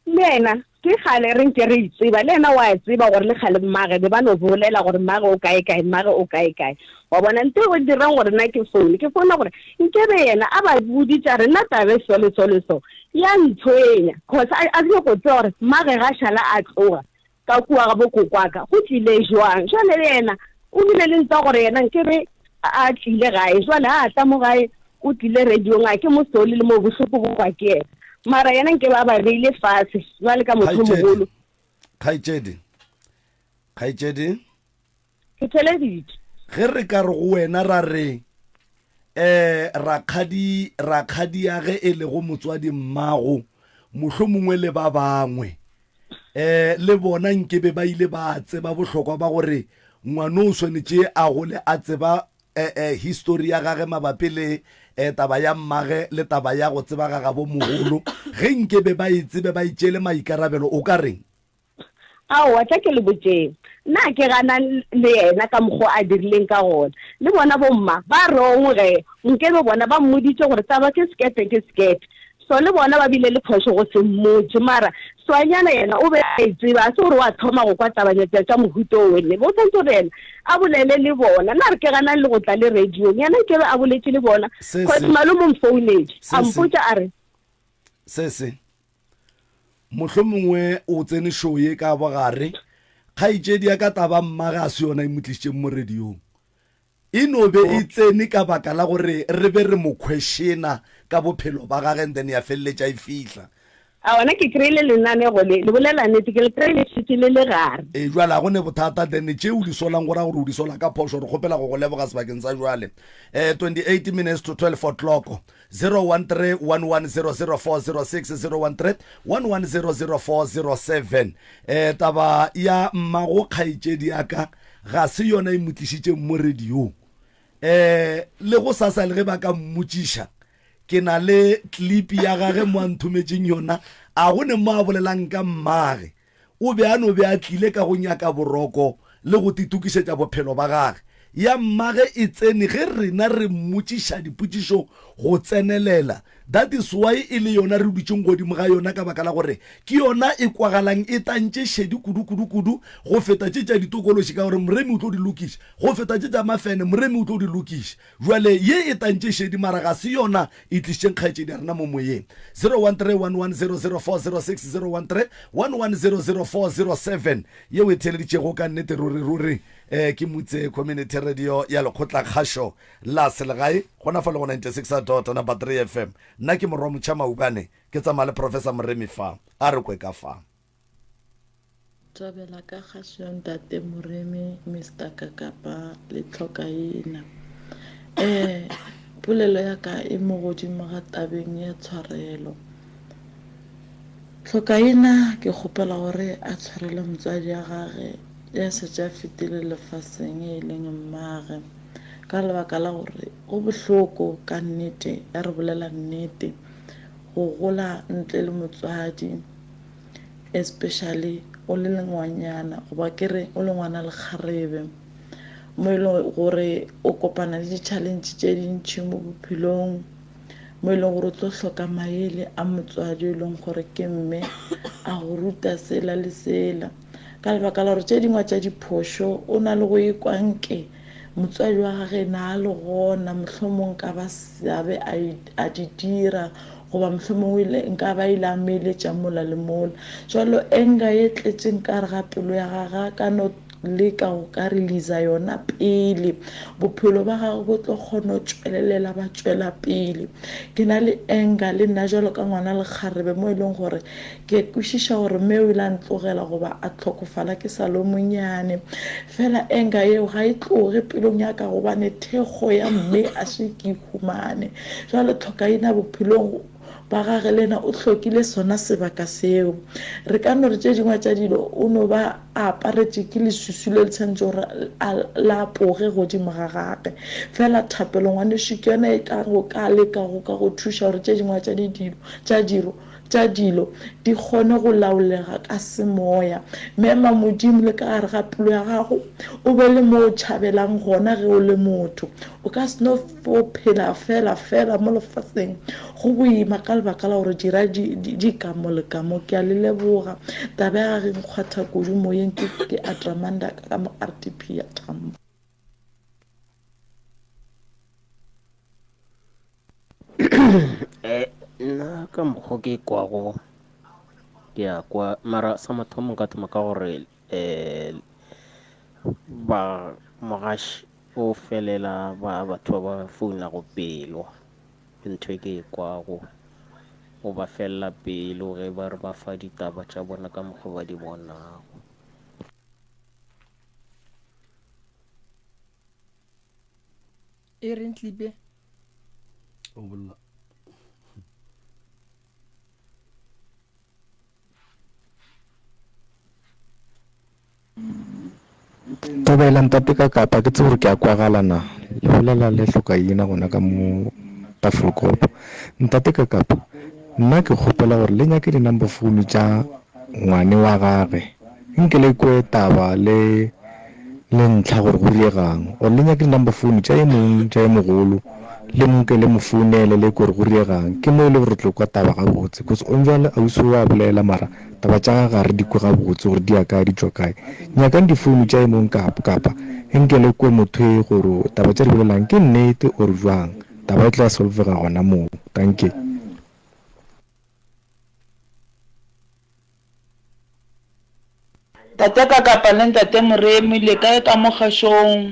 Le yena ke kgale re nke re e tseba, le yena wa e tseba gore le kgale mmage be ba no bolela gore mmage o kae kae, mmage o kae kae. Wa bona, nto e dirang gore nna ke foune, ke founa gore nkebe yena a ba boditše a re nna taba e so le so le so ya ntshwenya, cause a, a nyako tseba gore mmage ga šala a tloga ka kua ga bokokwaka go tlile jwang. Jwale le yena o bile le ntwa gore yena nkebe a tlile gae, jwale a tla mo gae o tlile radiong a ke mo sole le mo bohloko bo kwa ke yena, mara yena nkebe a ba beile fatshe jwale ka motho mogolo. Kgaetšedi, kgaetšedi. Ke theleditše. Ge re ka re go wena ra re, um rakgadi, rakgadiage e lego motswadi mmago, mohlomongwe le ba bangwe, um le bona nkebe ba ile ba tseba bohlokwa ba gore ngwano o swanetše a gole a tseba eh, histori ya gage mabapi le eh, taba ya mmage le taba ya go tseba ga gabo mogolo, ge nkebe ba e tsebe ba itšeele maikarabelo, o ka reng? Aowa, tla ke le botšeng. Nna ke gana le yena ka mokgo a dirileng ka gona. Le bona bomma ba wrong ge nkebe bona ba mmoditše gore taba ke sekepe ke sekepe. So le bona ba bile le phošo go se mmotše. Mara Swanyana yena o be a e tseba, a se gore wa thoma go kwa tabanyetša tša mohuta o wenne. Bo tshwanetse gore yena a bolele le bona. Nna re ke ganang le go tla le radiong. Yena nkebe a boletše le bona. Cause malome o mfounetše a mpotša a re. Se se. Mohlomongwe o tsene show ye ka bogare. Kgaetšedi ya ka taba mmage a se yona e mo tlišitšeng mo radiong. E no be e tsene ka baka la gore re be re mo questiona ka bophelo ba gage and then ya feleletša e fihla. A gona ke kry-ile lenanego le, le bolela nnete, ke le kry-ile šetše le le gare. Ee, jwale ga go ne bothata then tše o di solang go ra gore o di sola ka phošo. Re kgopela go go leboga sebakeng sa jwale. Eh, 28 minutes to 12 o'clock. 013 1100406 013 1100407 eh taba ya mmago kgaetšedi ya ka ga se yona e mo tlišitšeng mo radiong eh le go sasa le ge ba ka mmotšiša ke na le clip ya gage mo a nthometšeng yona a go ne mo a bolelang ka mmage O be a no be a tlile ka go nyaka boroko le go titokišetša bophelo ba gage. Ya mmage e tsene ge rena re mmotšiša dipotšišo go tsenelela. That is why e le yona re dutšeng godimo ga yona ka baka la gore ke yona e kwagalang e tantše šedi kudu-kudu-kudu go feta tše tša ditokološi ka gore Moremi o tlo di lokiša, go feta tše tša mafene Moremi o tlo di lokiša. Bjale ye e tantše šedi mara ga se yona e tlišitšeng kgaetšedi ya rena mo moyeng. 0131100406 0131100407 yeo e theeleditšego ka nnete ruri ruri eh, ke Mutse Community Radio ya lekgotla kgašo la selegae gona fa le go 96 dot number 3 FM. Nna ke morwa Motšha Maubane ke tsamaya le Professor Moremi fa a re kwe ka fa. Thabela ka kgašo ya Ntate Moremi, Mister Kakapa le Tlhokaina. Eh, polelo ya ka e mo godimo ga tabeng ya tshwarelo. Tlhokaina ke kgopela gore a tshwarele motswadi ya gage ya šetše a fetile lefaseng e leng mmage ka lebaka la gore go bohloko ka nnete ya re bolela nnete go gola ntle le motswadi. Especially o le ngwanyana goba ke re o le ngwana lekgarebe mo e leng gore o kopana le di-challenge tše dintšhi mo bophelong mo e leng gore o tlo hloka maele a motswadi e leng gore ke mme a go ruta sela le sela ka lebaka la gore tše dingwe tša diphošo o na le go ikwa nke motswadi wa gage na a le gona mohlomong ka ba seabe a di dira goba mohlomongwe ile nka ba ile a meeletša mola le mola jalo enga ye tletšeng ka re ga pelo ya gage a ka no leka go ka releasa yona pele bophelo ba gagwe bo tlo kgona go tšwelelela ba tšwela pele ke na le anger le nna jalo ka ngwana lekgarebe mo e leng gore ke kwešiša gore mme o ile a ntlogela goba a tlhokofala ke sa le monyane fela anger yeo ga e tloge pelong ya ka gobane thekgo ya mme a se ke humane jalo tlhokaina bophelong ba gage le yena o hlokile sona sebaka seo. Re ka no re tše dingwe tša dilo o no ba a aparetše ke leswiswi le le tshwanetše gore a la apoge godimo ga gage. Fela thapelo ngwanešu ke yona e ka go ka leka go ka go thuša gore tše dingwe tša didilo tša diro tša dilo di kgone go laolega ka semoya. Mema Modimo le ka gare ga pelo ya gago, o be le mo o tšhabelang gona ge o le motho. O ka se no fo phela fela fela mo lefaseng go boima ka lebaka la gore dira di, di, di ka mo le ka mo. Ke a le leboga. Taba ya gage e nkgwatha kudu moyeng. Ke, ke Adramanda ka mo RTP ya Tambo. Eh, nna ka mokgwa ke kwago ke a kwa mara sa mathomo nka thoma ka gore um ba mogaši o felela ba batho ba ba founago pelo ke ntho e ke e kwago o ba felela pelo ge ba re ba fa ditaba tša bona ka mokgwa ba di bonago. E reng tlipe? O bolela. Thobela ntate ka kapa ke tsebe gore ke a kwagala na le bolela le hloka ina gona ka mo Tafelkop ntate ka kapa nna ke kgopela gore le nyake di-number phone tša ngwane wa gage nke le kwe taba le le ntlha gore go riegang or le nyake di-number phone tša e mong tša e mogolo le nke le mo founele le kwe gore go riegang ke mo e le gore re tlo kwa taba gabotse cause on jwale ausi o a bolela mara Taba tša gage ga re di kwe gabotse gore di ya kae di tšwa kae. Nyakang difounu tša e mong kapa kapa nke le kwe motho e gore taba tše di bolelang ke nnete or jwang. Taba e tla solvega gona moo. Dankie. Tate Kakapa le Ntate Moremi le kae ka mo kgašong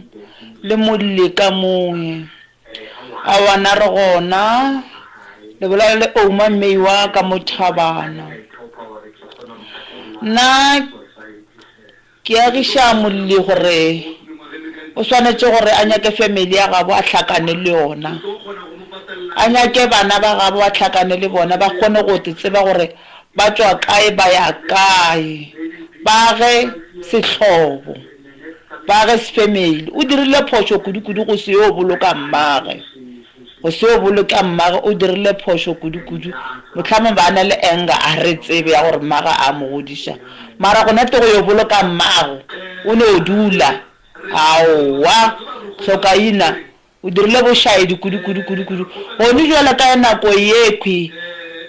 le molli ka moe? Aowa na re gona le bolela le Ouma Meiwa ka mo Thabana. Nna ke agiša molli gore o swanetše gore a nyake family ya gabo a hlakane le yona. A nyake bana ba gabo a hlakane le bona ba kgone go tseba gore ba tšwa kae ba ya kae. Ba age sehlobo. Ba ge Sefemeli o dirile phošo kudukudu go se yo boloka mmage. Go se yo boloka mmage o dirile phošo kudukudu. Mohlamong ba na le anger a re tsebe ya gore mmage a mo godiša. Mara gona te go yo boloka mmago o no dula. Aowa hlokaina O dirile bošaedi kudu, kudu, kudu, kudu. Gone bjale ka nako yekhwi,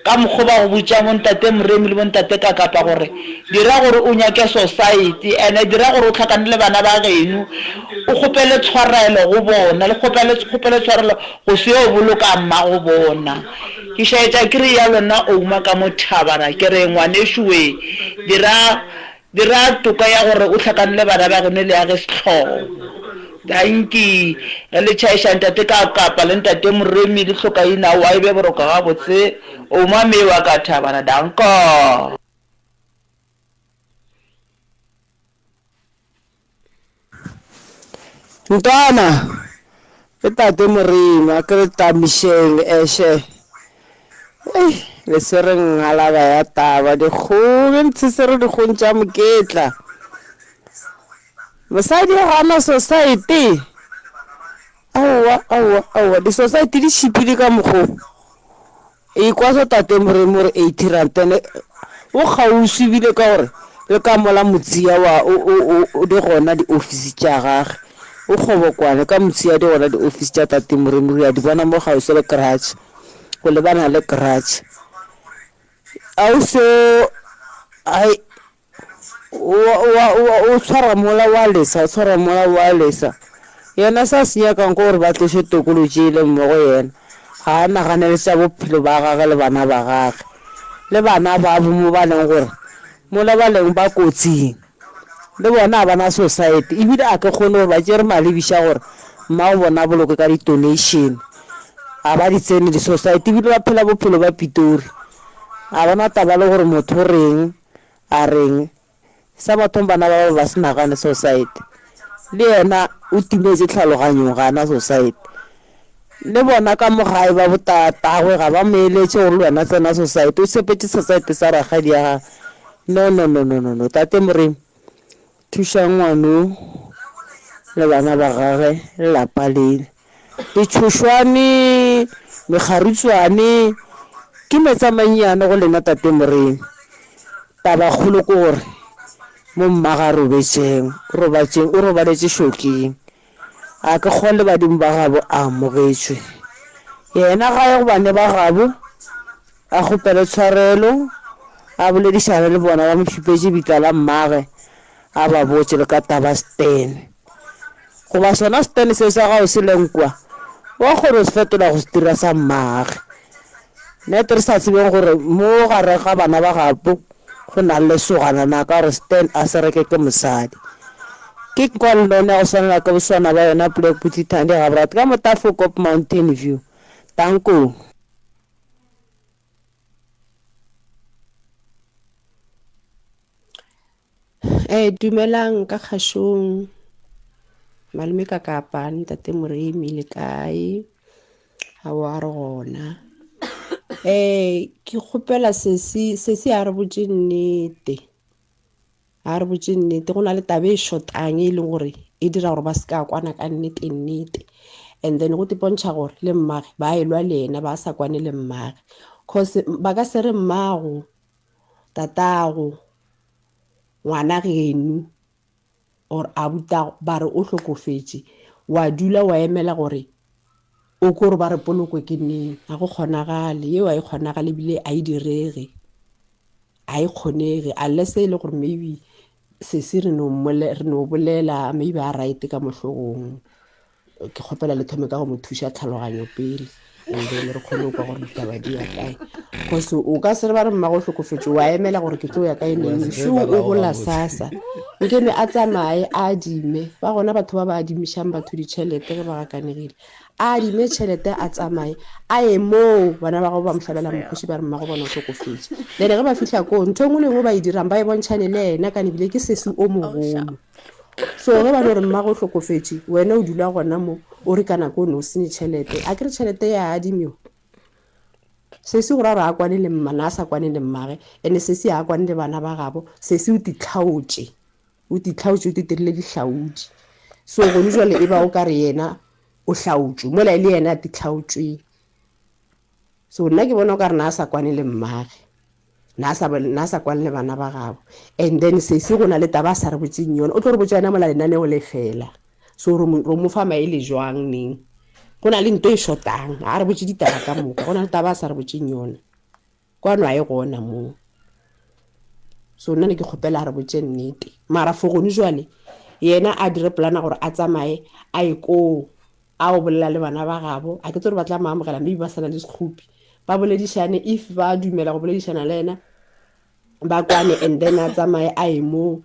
ka mokgo ba go botša bontate Moremi le bontate Kakapa gore, Dira gore o nyake sosaete, ene dira gore o hlakane le bana ba geno, o kgopele tshwarelo go bona, le kgopele, kgopele tshwarelo go se yo boloka mmago bona. Ke šaetša ke re yalo nna Ouma ka mo thabana, ke re, Ngwanešu we, dira Dira toka ya gore o hlakane le bana ba geno le age sehlobo. Dankie. Ge le tšhaiša ntate ka kapa le ntate Moremi le hlokaina aowa e be boroko gabotse. Ouma me wa ka thabana. Danko. Ntwana, ke tate Moremi, a ke re tamišeng eshe. Ei, le swere ngalaba ya taba, dikgong, le tshesere dikgong tša moketla. Mosadi o gana society. Aowa, aowa, aowa, di-society di tšhipile ka mokgo. Ekwa so tate Moremi o re 80 rand ene o kgauswi ebile ka gore le ka mola Motsia wa o o o di gona di office tša gage o kgobokwane ka Motsia di gona di office tša tate Moremi re a di bona mo kgauswi le garage go lebana le garage ausi o ai O tshwara mola wa lesa, o tshwara mola wa lesa. Yena sa se nyakang ke gore ba tloše tokolo tše le mo go yena. Ga a naganele tša bophelo ba gage le bana ba gage. Le bana babo mo ba leng gore mola ba leng ba kotsing. Le bona ga ba na society ebile a ke kgone gore ba tšere malebiša gore mmago bona a bolokwe ka di donation. Ga ba di tsene di society ebile ba phela bophelo ba Pitori. Ga ba na taba le gore motho o reng a reng. Sa mathomo bana ba ba ba se nagane society. Le yena o timetše tlhaloganyong ga a na society. Le bona ka mo gae ba botatagwe ga ba mo eletše gore le wena tsena society. O tshepetše society sa rakgadi ya gagwe. No no no no no no tate Moremi thuša ngwano le bana ba gagwe le lapa lele. Ditšhošwane, mekgarutswane ke meetse a mannyane go lena tate Moremi. Tabakgolo ke gore mo mmaga a robetšeng, o robatšeng, o robaletše šokeng. A ke kgole badimo ba gabo a amogetšwe. Yena ga ye go bane ba gabo a kgopele tshwarelo, a boledišane le bona ba mo šupetše bitla la mmage a ba botše le ka taba Stan. Goba sona Stan se sa gago se leng kwa, wa kgona go se fetola go se dira sa mmage. Nete re sa tsebeng gore mo gare ga bana ba gabo go na le lesogana na ka gore Stan a se reke ke mosadi. Ke kwa lone ya go swanela ke boswana ba yona Black Booty Thandi Gaborat ka mo Tafelkop Mountain View. Danko. Eh, dumelang ka kgašong malome ka kapa ntate Moremi le kae a wa re gona eh ke kgopela sesi sesi a re botše nnete a re botše nnete go na le taba e shotang e leng gore e dira gore ba se ka kwana ka nnete nnete and then go tipontšha gore le mmage ba elwa le yena ba sa kwane le mmage cause ba ka se re mmago tatago ngwana genu or abutago ba re o hlokofetše wa dula wa emela gore o ko re ba re polokwe ke neng ga go kgonagale yeo a e kgonagale ebile a e direge a e kgonege unless e le gore maybe sesi re no re no bolela maybe a right ka mohlogong ke kgopela le thome ka go mo thuša tlhaloganyo pele and then re kgone go kwa gore ditaba di ya kae cause o ka se re ba re mmago hlokofetše wa emela gore ke tlo ya kae neng šo o gola sasa nkene a tsamaye a adime ba gona batho ba ba adimišang batho ditšhelete ge ba gakanegile a adime tšhelete a tsamaye a ye moo bana ba gago ba mo hlabela mokgoši ba re mmago bona o hlokofetše then ge ba fihla koo ntho e nngwe le nngwe ba e dirang ba e bontšhane le ena kane ebile ke sesi o mogolo so ge ba no re mmago o hlokofetše wena o dula gona mo o re ka nako o ne o sene tšhelete a kere tšhelete ya adimiwa sesi go ra gore a kwane le mma na a sa kwane le mmage ene sesi a kwane le bana ba gabo sesi o titlhaotše o titlhaotše o titirile dihlaodi so gone jale e ba o ka re yena o hlaotšwe mola e le yena a titlhaotšweng so nna ke bona o ka re na a sa kwane le mmage na sa na sa kwane le bana ba gabo and then sesi go na le taba a sa re botseng yone o tlo re botsa yona mola lenaneo le fela so re mo fa maele jwang neng go na le nto e shotang a re botse ditaba ka moka go na le taba a sa re botseng yone kwano a e gona moo so nna ne ke kgopela a re botse nnete mara for gone jwale yena a dire polana gore a tsamaye a ye koo a o bolela le bana ba gabo a ke tsore ba tla mo amogela maybe ba sana le sekgopi ba boledišane if ba dumela go boledišana le ena ba kwane and then a tsamaye a ye moo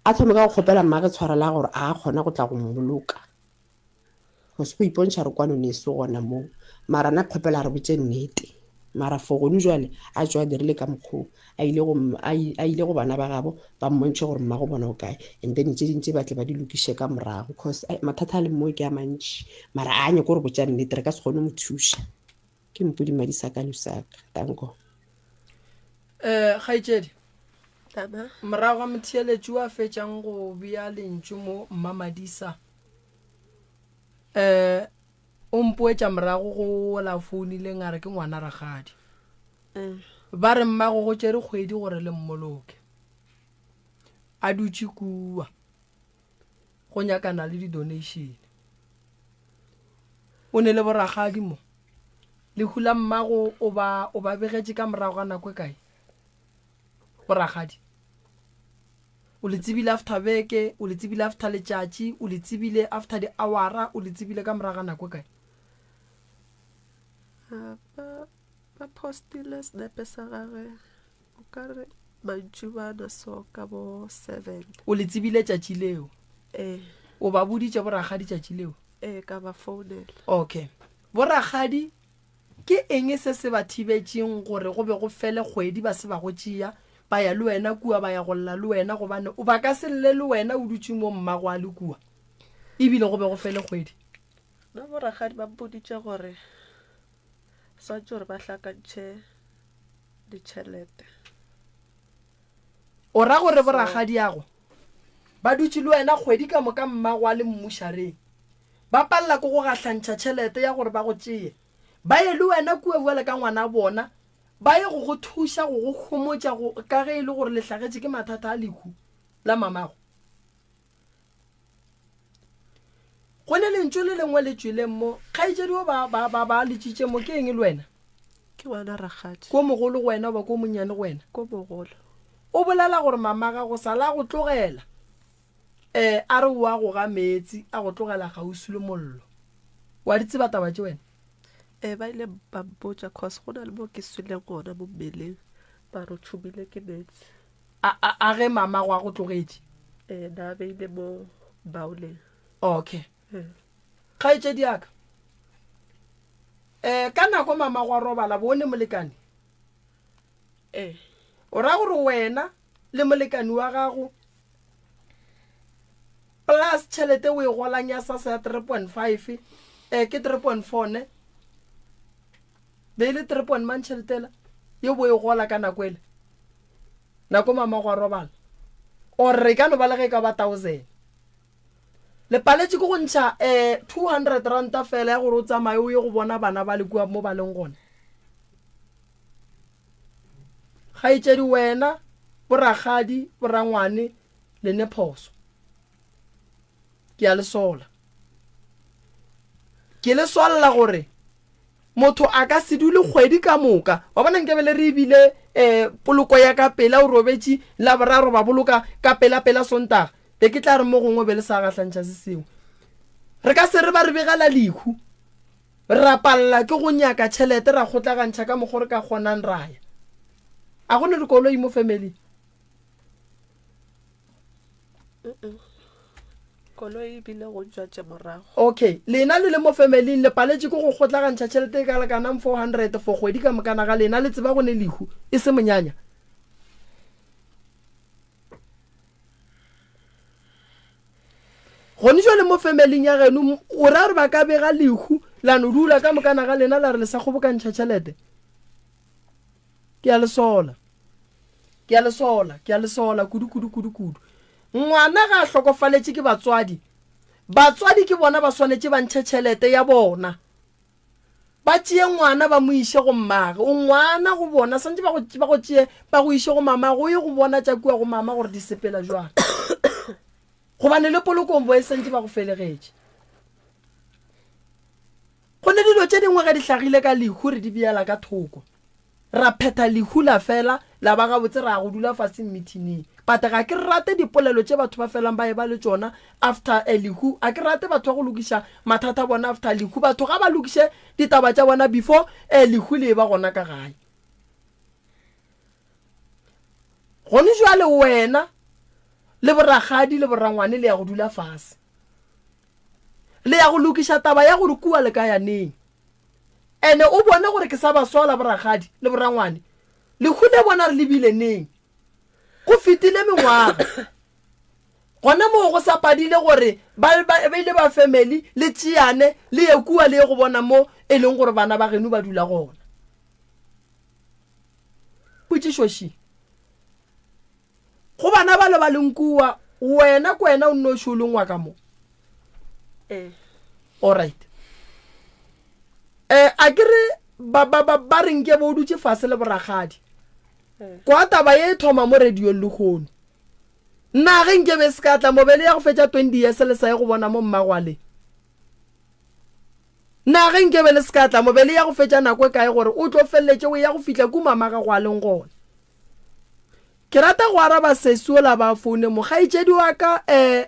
a thome ka go kgopela mmage tshwarela gore a kgona go tla go mmoloka go se go ipontšha re kwano ne se gona moo mara na kgopela re botse nnete mara for gone jwale a tswa a dirile ka mokgoo a ile go a ile go bana ba gabo ba mmontšhe gore mmago bona o kae and then tše dintši ba tle ba di lokiše ka morago cause mathata a le mo ke a mantši mara a nyako gore botša nnete re ka se kgone mo thuša ke mpodi madi sa ka lusaka tanko um kgaetšedi morago ga motheeletši wa fetšang go bea lentšu mo mmamadisa um o mpoetša morago go la founileng a re ke ngwana rakgadi mm. Ba re mmago go tšere kgwedi gore le mmoloke. A dutše kua go nyakana le di-donation. O ne le borakgadi mo. Lehu la mmago o ba o ba begetše ka morago ga nako e kae? Borakgadi. O le tsebile after beke, o le tsebile after letšatši, o le tsebile after di-hour-a, o le tsebile ka morago ga nako e kae? Ba postile senepe sa gage o ka re. Mantšibana so ka bo 7. O le tsebile tšatši leo? Ee. O ba boditše borakgadi tšatši leo? Ee, ka ba founela. Okay. Borakgadi, ke eng se se ba thibetšeng gore go be go fele kgwedi ba se ba go tšea, ba ya le wena kua, ba ya go lla le wena, gobane o ba ka se lle le wena o dutše mo mmago a le kua, ebile go be go fele kgwedi? Nna borakgadi ba mpoditše gore swantše gore ba hlakantšhe ditšhelete. O ra gore borakgadiago ba dutše le wena kgwedi ka moka mmago a le mmušareng, ba palela ke go gahlantšha tšhelete ya gore ba go tšee, ba ye le wena kua bjale ka ngwana bona, ba ye go go thuša go go homotša go ka ge e le gore le hlagetše ke mathata a lehu la mamago? Go ne lentšu le lengwe le tšweleng mo, kgaetšedi o ba, ba, ba, ba letšitše mo, ke eng le wena? Ke ngwana rakgadi. Ko mogolo go wena goba ko monnyane go wena? Ko mogolo. O bolela gore mama gago sala a go tlogela, eh, a re o a go ga meetse, a go tlogela kgauswi le mollo. Wa di tseba taba tše wena? Eh, ba ile ba mpotša cause go na le mo ke sweleng gona mo mmeleng, ba re o tšhumile ke meetse. A, a, a ge mama go a go tlogetše? Ee, na beile mo baoleng. Okay. Ee. Kgaetšedi ya ka, eh, ka nako mama go a robala, bone molekane? Ee. O ra gore wena le molekane wa gago plus tšhelete o e golang ya SASSA ya 3.5, eh, ke 3.4 ne? Be e le 3 point mang tšhelete ela ye bo e gola ka nako ele? Nako mama go a robala. Or re ka no ba le ge e ka ba thousand. Le paletše ke go ntšha eh 200 ranta fela ya gore o tsamaye o ye go bona bana ba le kua mo ba leng gona. Kgaetšedi wena, borakgadi, borangwane le ne phoso. Ke a le sola. Ke le solla gore Motho a ka se dule kgwedi ka moka. Wa bona, nkabe le re ebile um poloko ya ka pela o robetše Laboraro ba boloka ka pela-pela Sontaga, be ke tla re mo gongwe be le sa gahlantšha se sengwe. Re ka se re ba re begela lehu, ra palela ke go nyaka tšhelete ra kgotlagantšha ka mokgo re ka kgonang ra ya. A go ne dikoloi mo family? Koloi e bile go tšwa tše morago. Okay, lena le le mo familing le paletše ke go kgotlagantšha tšhelete e ka lekanang 400 for kgwedi ka mokana ga lena, le tseba go ne lehu e se monyanya. Gone jwale mo familing ya geno o ra gore ba ka bega lehu la no dula ka mokana ga lena la re le sa kgobokantšha tšhelete. Ke a le sola. Ke a le sola, ke a le sola kudu, kudu, kudu, kudu. Ngwana ga a hlokofaletše ke batswadi, batswadi ke bona ba swanetše ba ntšhe tšhelete ya bona. Ba tšee ngwana ba mo iše go mmage. O ngwana go bona, swantše ba go, ba go tšee ba go iše go mamago, o ye go bona tša kua go mama gore di sepela jwang. Gobane le polokong bo e santše ba go felegetše. Go ne dilo tše dingwe ge di hlagile ka lehu re di beela ka thoko. Ra phetha lehu la fela la ba gabotse ra ya go dula fase mmithining. But ga ke rate dipolelo tše batho ba felang ba eba le tšona after a lehu. A ke rate batho ba go lokiša mathata a bona after lehu. Batho ga ba lokiše ditaba tša bona before a lehu le eba gona ka gae. Gone jwale wena le borakgadi le borangwane le ya go dula fase. Le ya go lokiša taba ya gore kua le ka ya neng. Ene o bone gore ke sa ba sola borakgadi le borangwane. Lehu le bona re lebile neng? Go fetile mengwaga. Gona moo go sa padile gore ba, ba, ba ile ba family le tšeane le ye kua le ye go bona mo e leng gore bana ba geno ba dula gona. Potšišo še. Go bana bale ba leng kua, wena ke wena o nnoši o leng wa ka mo. Ee. Alright. Eh, a ke re ba, ba, ba, ba re nke bo o dutše fase le borakgadi. Ee. Kwa taba ye e thoma mo radiong lehono. Nna ge nke be se ka tla mo be le ya go fetša 20 years le sa ye go bona mo mmagwale. Na ge nke be le se ka tla mo be le ya go fetša nako e kae gore o tlo feleletše o ya go fihla ku mama gago a leng gona. Ke rata go araba sesi ola ba foune mo. Kgaetšedi wa ka, eh,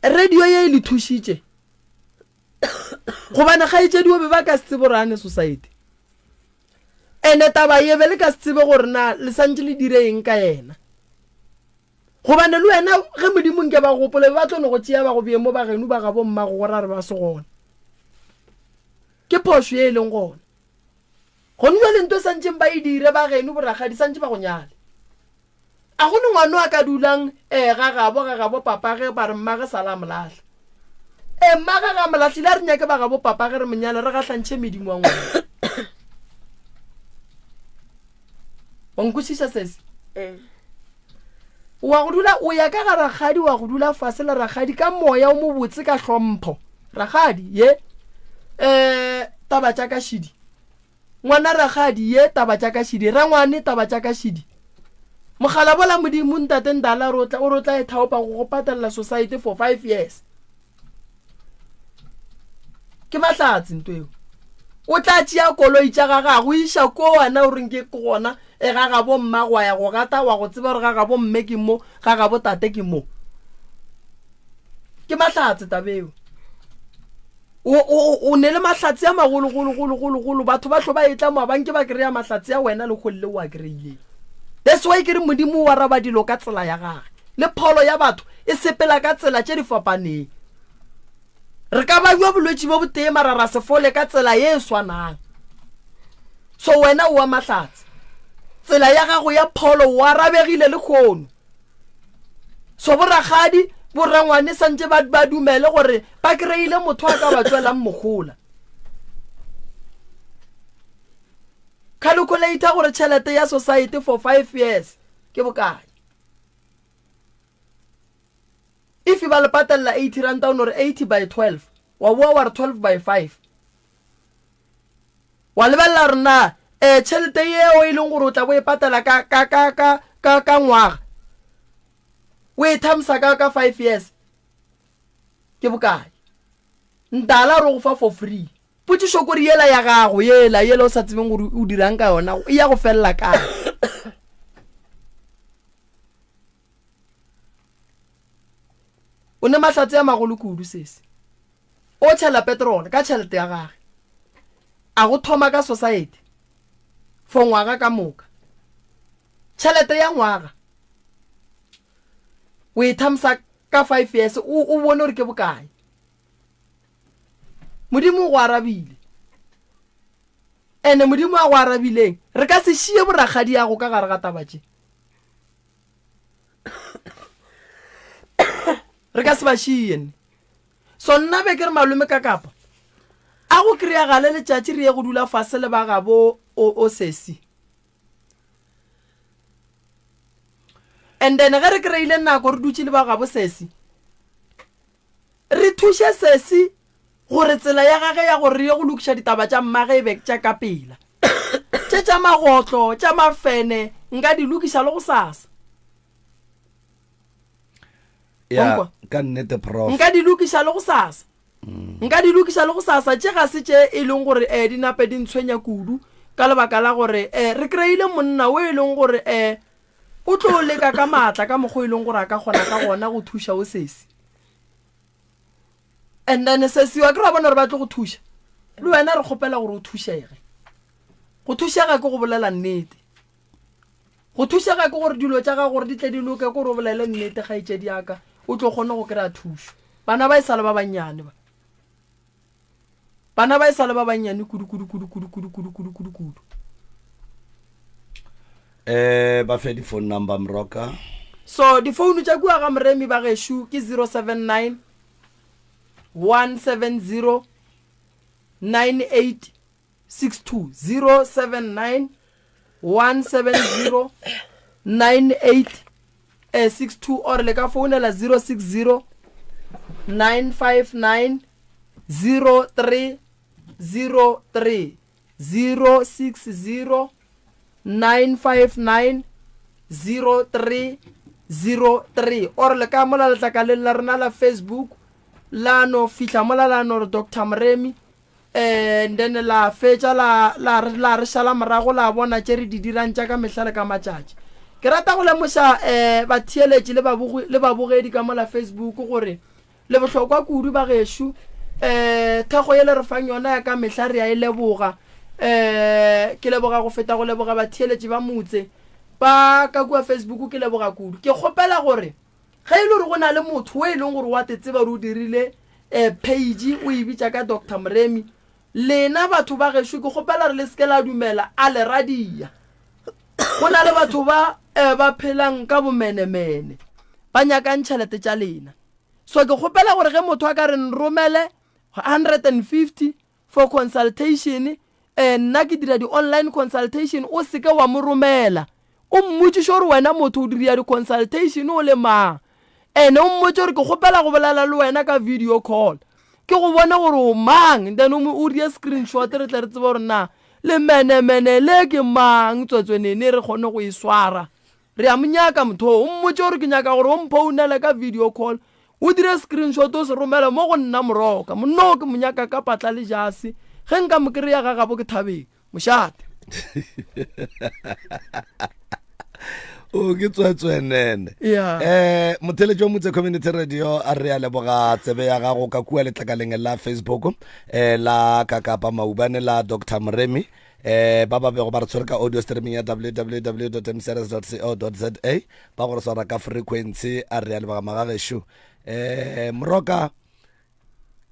radio ye e le thušitše. Gobane kgaetšedi o be ba ka se tsebe gore a ne society. Ene taba ye be le ka se tsebe gore na le santše le dire eng ka yena. Gobane le wena ge Modimo nke ba gopole be ba tlo no go tšea ba go bee mo ba geno ba gabo mmago gore a re ba se gona. Ke phošo ye e leng gona. Gone jwale nto e santšeng ba e dire ba geno borakgadi santše ba go nyale. A go ne ngwano a ka dulang eh ga gabo ga gabo papa ge ba re mmage sala a molahla. Eh mmage ga molahlile a re nyake ba gabo papa ge re monyale re gahlantšhe medimo wa ngwana. Wa nkwešiša sese? Eh. Wa go dula o ya ka ga rakgadi wa go dula fase le rakgadi ka moya o mobotse ka hlompho. Rakgadi ye eh taba tša ka šidi. Ngwana rakgadi ye taba tša ka šidi. Rangwane taba tša ka šidi. Mogala bola modimo ntate ndala re o re o tla e thaopa go go patalela society for 5 years. Ke mahlatse nto eo. O tla tšea koloi tša gage a go iša ko wena o reng ke gona e ga gabo mma go ya go gata wa go tseba gore ga gabo mme ke mo ga gabo tate ke mo. Ke mahlatse tabeo. O ne le mahlatse a magologologologologolo batho ba hlo ba etla mo ba nke ba kry-a mahlatse a wena le kgolle o a kry-ileng. That's why ke re Modimo o araba dilo ka tsela ya gage. Le pholo ya batho e sepela ka tsela tše di fapaneng. Re ka babja bolwetši bo botee mara ra se fole ka tsela ye e swanang. So wena o wa mahlatse. Tsela ya gago ya pholo o arabegile le kgono. So borakgadi borangwane santše ba ba dumele gore ba kry-ile motho a ka ba tswelang mogola. Calculator gore tšhelete ya society for 5 years ke bokae. If ba le patelela 80 ranta o no re 80 by 12 wa boa wa re 12 by 5 wa lebelela gore na um tšhelete yeo e leng gore o tla bo e patela ka ka ka ka ka ka ngwaga o e thamsa ka ka 5 years ke bokae ntala re go fa for free potšišo kore yela ya gago yela yela o sa tsebeng gore o dirang ka yona e ya go felela kae O ne mahlatse a magolo kudu sesi. O tšhela petrol ka tšhelete ya gage. A go thoma ka society for ngwaga ka moka. Tšhelete ya ngwaga o e thamsa ka 5 years o o bone gore ke bokae. Modimo o go arabile. Ene Modimo a go arabileng re ka se šie borakgadiago ka gare ga taba tše. Re ka se ba šie nne. So nna be ke re malome ka kapa a go kry-agale letšatši re ye go dula fase le ba gabo o, o sesi. And then ge re kry-ile nako re dutše le ba gabo sesi, re thuše sesi gore tsela ya gage ya gore re ye go lokiša ditaba tša mmage e be tša ka pela. Tše tša magotlo, tša mafene, nka di lokiša le gosasa. Ya, ka nnete prof. Nka di lokiša le gosasa. Nka di lokiša le gosasa. Tše ga se tše e leng gore um di nape di ntshwenya kudu ka lebaka la gore um re kry-ile monna o e leng gore um o tlo leka ka maatla ka mokgwa e leng gore a ka kgona ka gona go thuša o sesi. And then sesi wa ke ra bona gore ba tlo go thuša. Le wena re kgopela gore o thušege. Go thušega ke go bolela nnete. Go thušega ke gore dilo tša gago gore di tle di loke ke gore o bolele nnete kgaetšedi ya ka o tlo kgone go kry-a thušo. Bana ba e sa le ba bannyane ba. Bana ba e sa le ba bannyane kudu kudu kudu kudu kudu kudu kudu kudu kudu. Eh ba fe di phone number mroka. So di phone tša kua ga Moremi ba gešo ke 079 170 98 62 079 170 98 62 or le ka founela 060 959 03 03 060 959 03 03 or le ka mola letlakaleng la rena la Facebook la no fihla mola la no re Doctor Moremi And then la fetša la, la, la re šala morago la bona tše re di dirang tša ka mehla le ka matšatši. Ke rata go lemoša um batheeletši le babogi, le babogedi ka mola Facebook gore le bohlokwa kudu bagešo. Um thekgo ye le re fang yona ya ka mehla re a e leboga. Um ke leboga go feta go leboga batheeletši ba motse ba ka kua Facebook ke leboga kudu. Ke kgopela gore ge e le gore go na le motho o e leng gore wa te tseba gore o dirile um page o e bitša ka Doctor Moremi, lena batho ba gešo ke kgopela gore le se ke la dumela a le radia. Go na le batho ba um ba phelang ka bomenemene ba nyakang tšhelete tša lena. So ke kgopela gore ge motho a ka re nromele 150 for consultation eh, nna ke dira di-online consultation o seke wa mo romela o mmotšiše gore wena motho o dira di-consultation o le mang ene o mmotse gore ke kgopela go bolela le wena ka video call ke go bone gore o mang then o die screenshot re tle re tsebe gore na lemenemene le ke mang tswetswenene re kgone go e swara Re a mo nyaka motho o. O mmotše gore ke nyaka gore o mphounele ka video call. O dire screenshot o se romele mo go nna Moroka. Monna o ke mo nyaka ka patla le jase. Ge nka mo kry-a ga gabo ke thabeng. Mošate. O ke tswetswenene. Yeah. Eh motheletši wa Motse Community Radio a re a leboga tsebe ya gago ka kua letlakaleng la Facebook eh la Kakapa Maubane la Dr Moremi eh ba ba bego ba re tshwere ka audio streaming ya www.mcrs.co.za ba go re swara ka frequency a re ya leboga magagešo eh moroka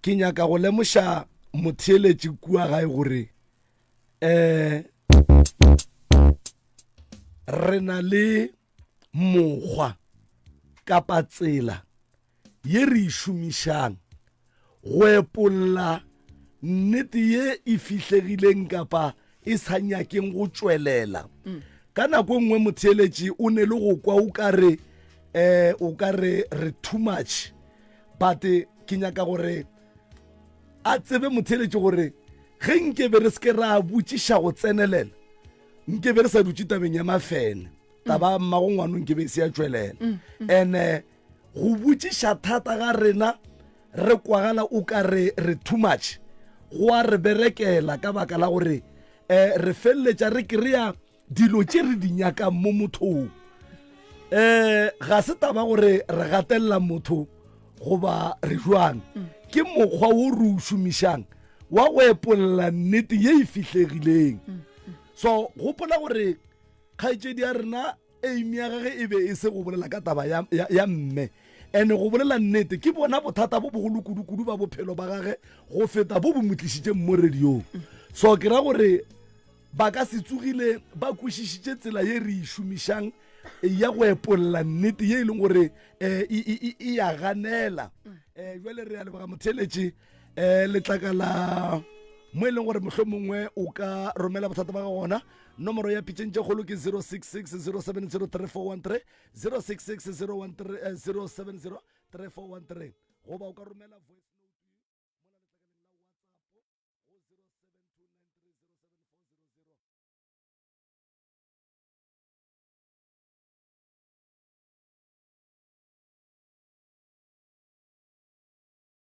ke nyaka go lemoša motheeletši kua gae gore eh re na le mokgwa kapa tsela ye re e šomišang go epolla nnete ye e fihlegileng kapa e sa nyakeng go tšwelela mm. ka nako e nngwe motheeletši o ne le go kwa o ka re um o ka re re too much but ke nyaka gore a tsebe motheeletši gore ge nke be re se ke ra botšiša go tsenelela nke be re sa dutše tabeng ya mafene taba mmago ngwano nke be e se ya tšwelela mm, mm. and go botšiša thata ga rena re kwagala o ka re re too much go a re berekela ka baka la gore um re feleletša re kry-a dilo tše re di nyakang mo mothong um ga se taba gore re gatelela motho goba re jwang mm. ke mokgwa wo re o šomišang wa go epolla nnete ye e fihlegileng mm, mm. so gopola gore kgaetšedi ya rena Aim ya gage e be e se go bolela ka taba ya, ya, ya mme. Ene go bolela nnete, ke bona bothata bo bogolo kudu-kudu ba bophelo ba gage go feta bo bo mo tlišitšeng mo radiong. So ke ra gore ba ka se tsogile ba kwešišitše tsela ye re e šomišang ya go epolla nnete ye e leng gore um e ya ganela. Um jwale re a leboga motheeletši um letlakala mo e leng gore mohlomongwe o ka romela bothata ba gago gona. Nomoro ya pitšeng tše kgolo ke 066 070 3413 066 070 3413 goba o ka romela voice note mola letlakaleng la WhatsApp go 0729307400.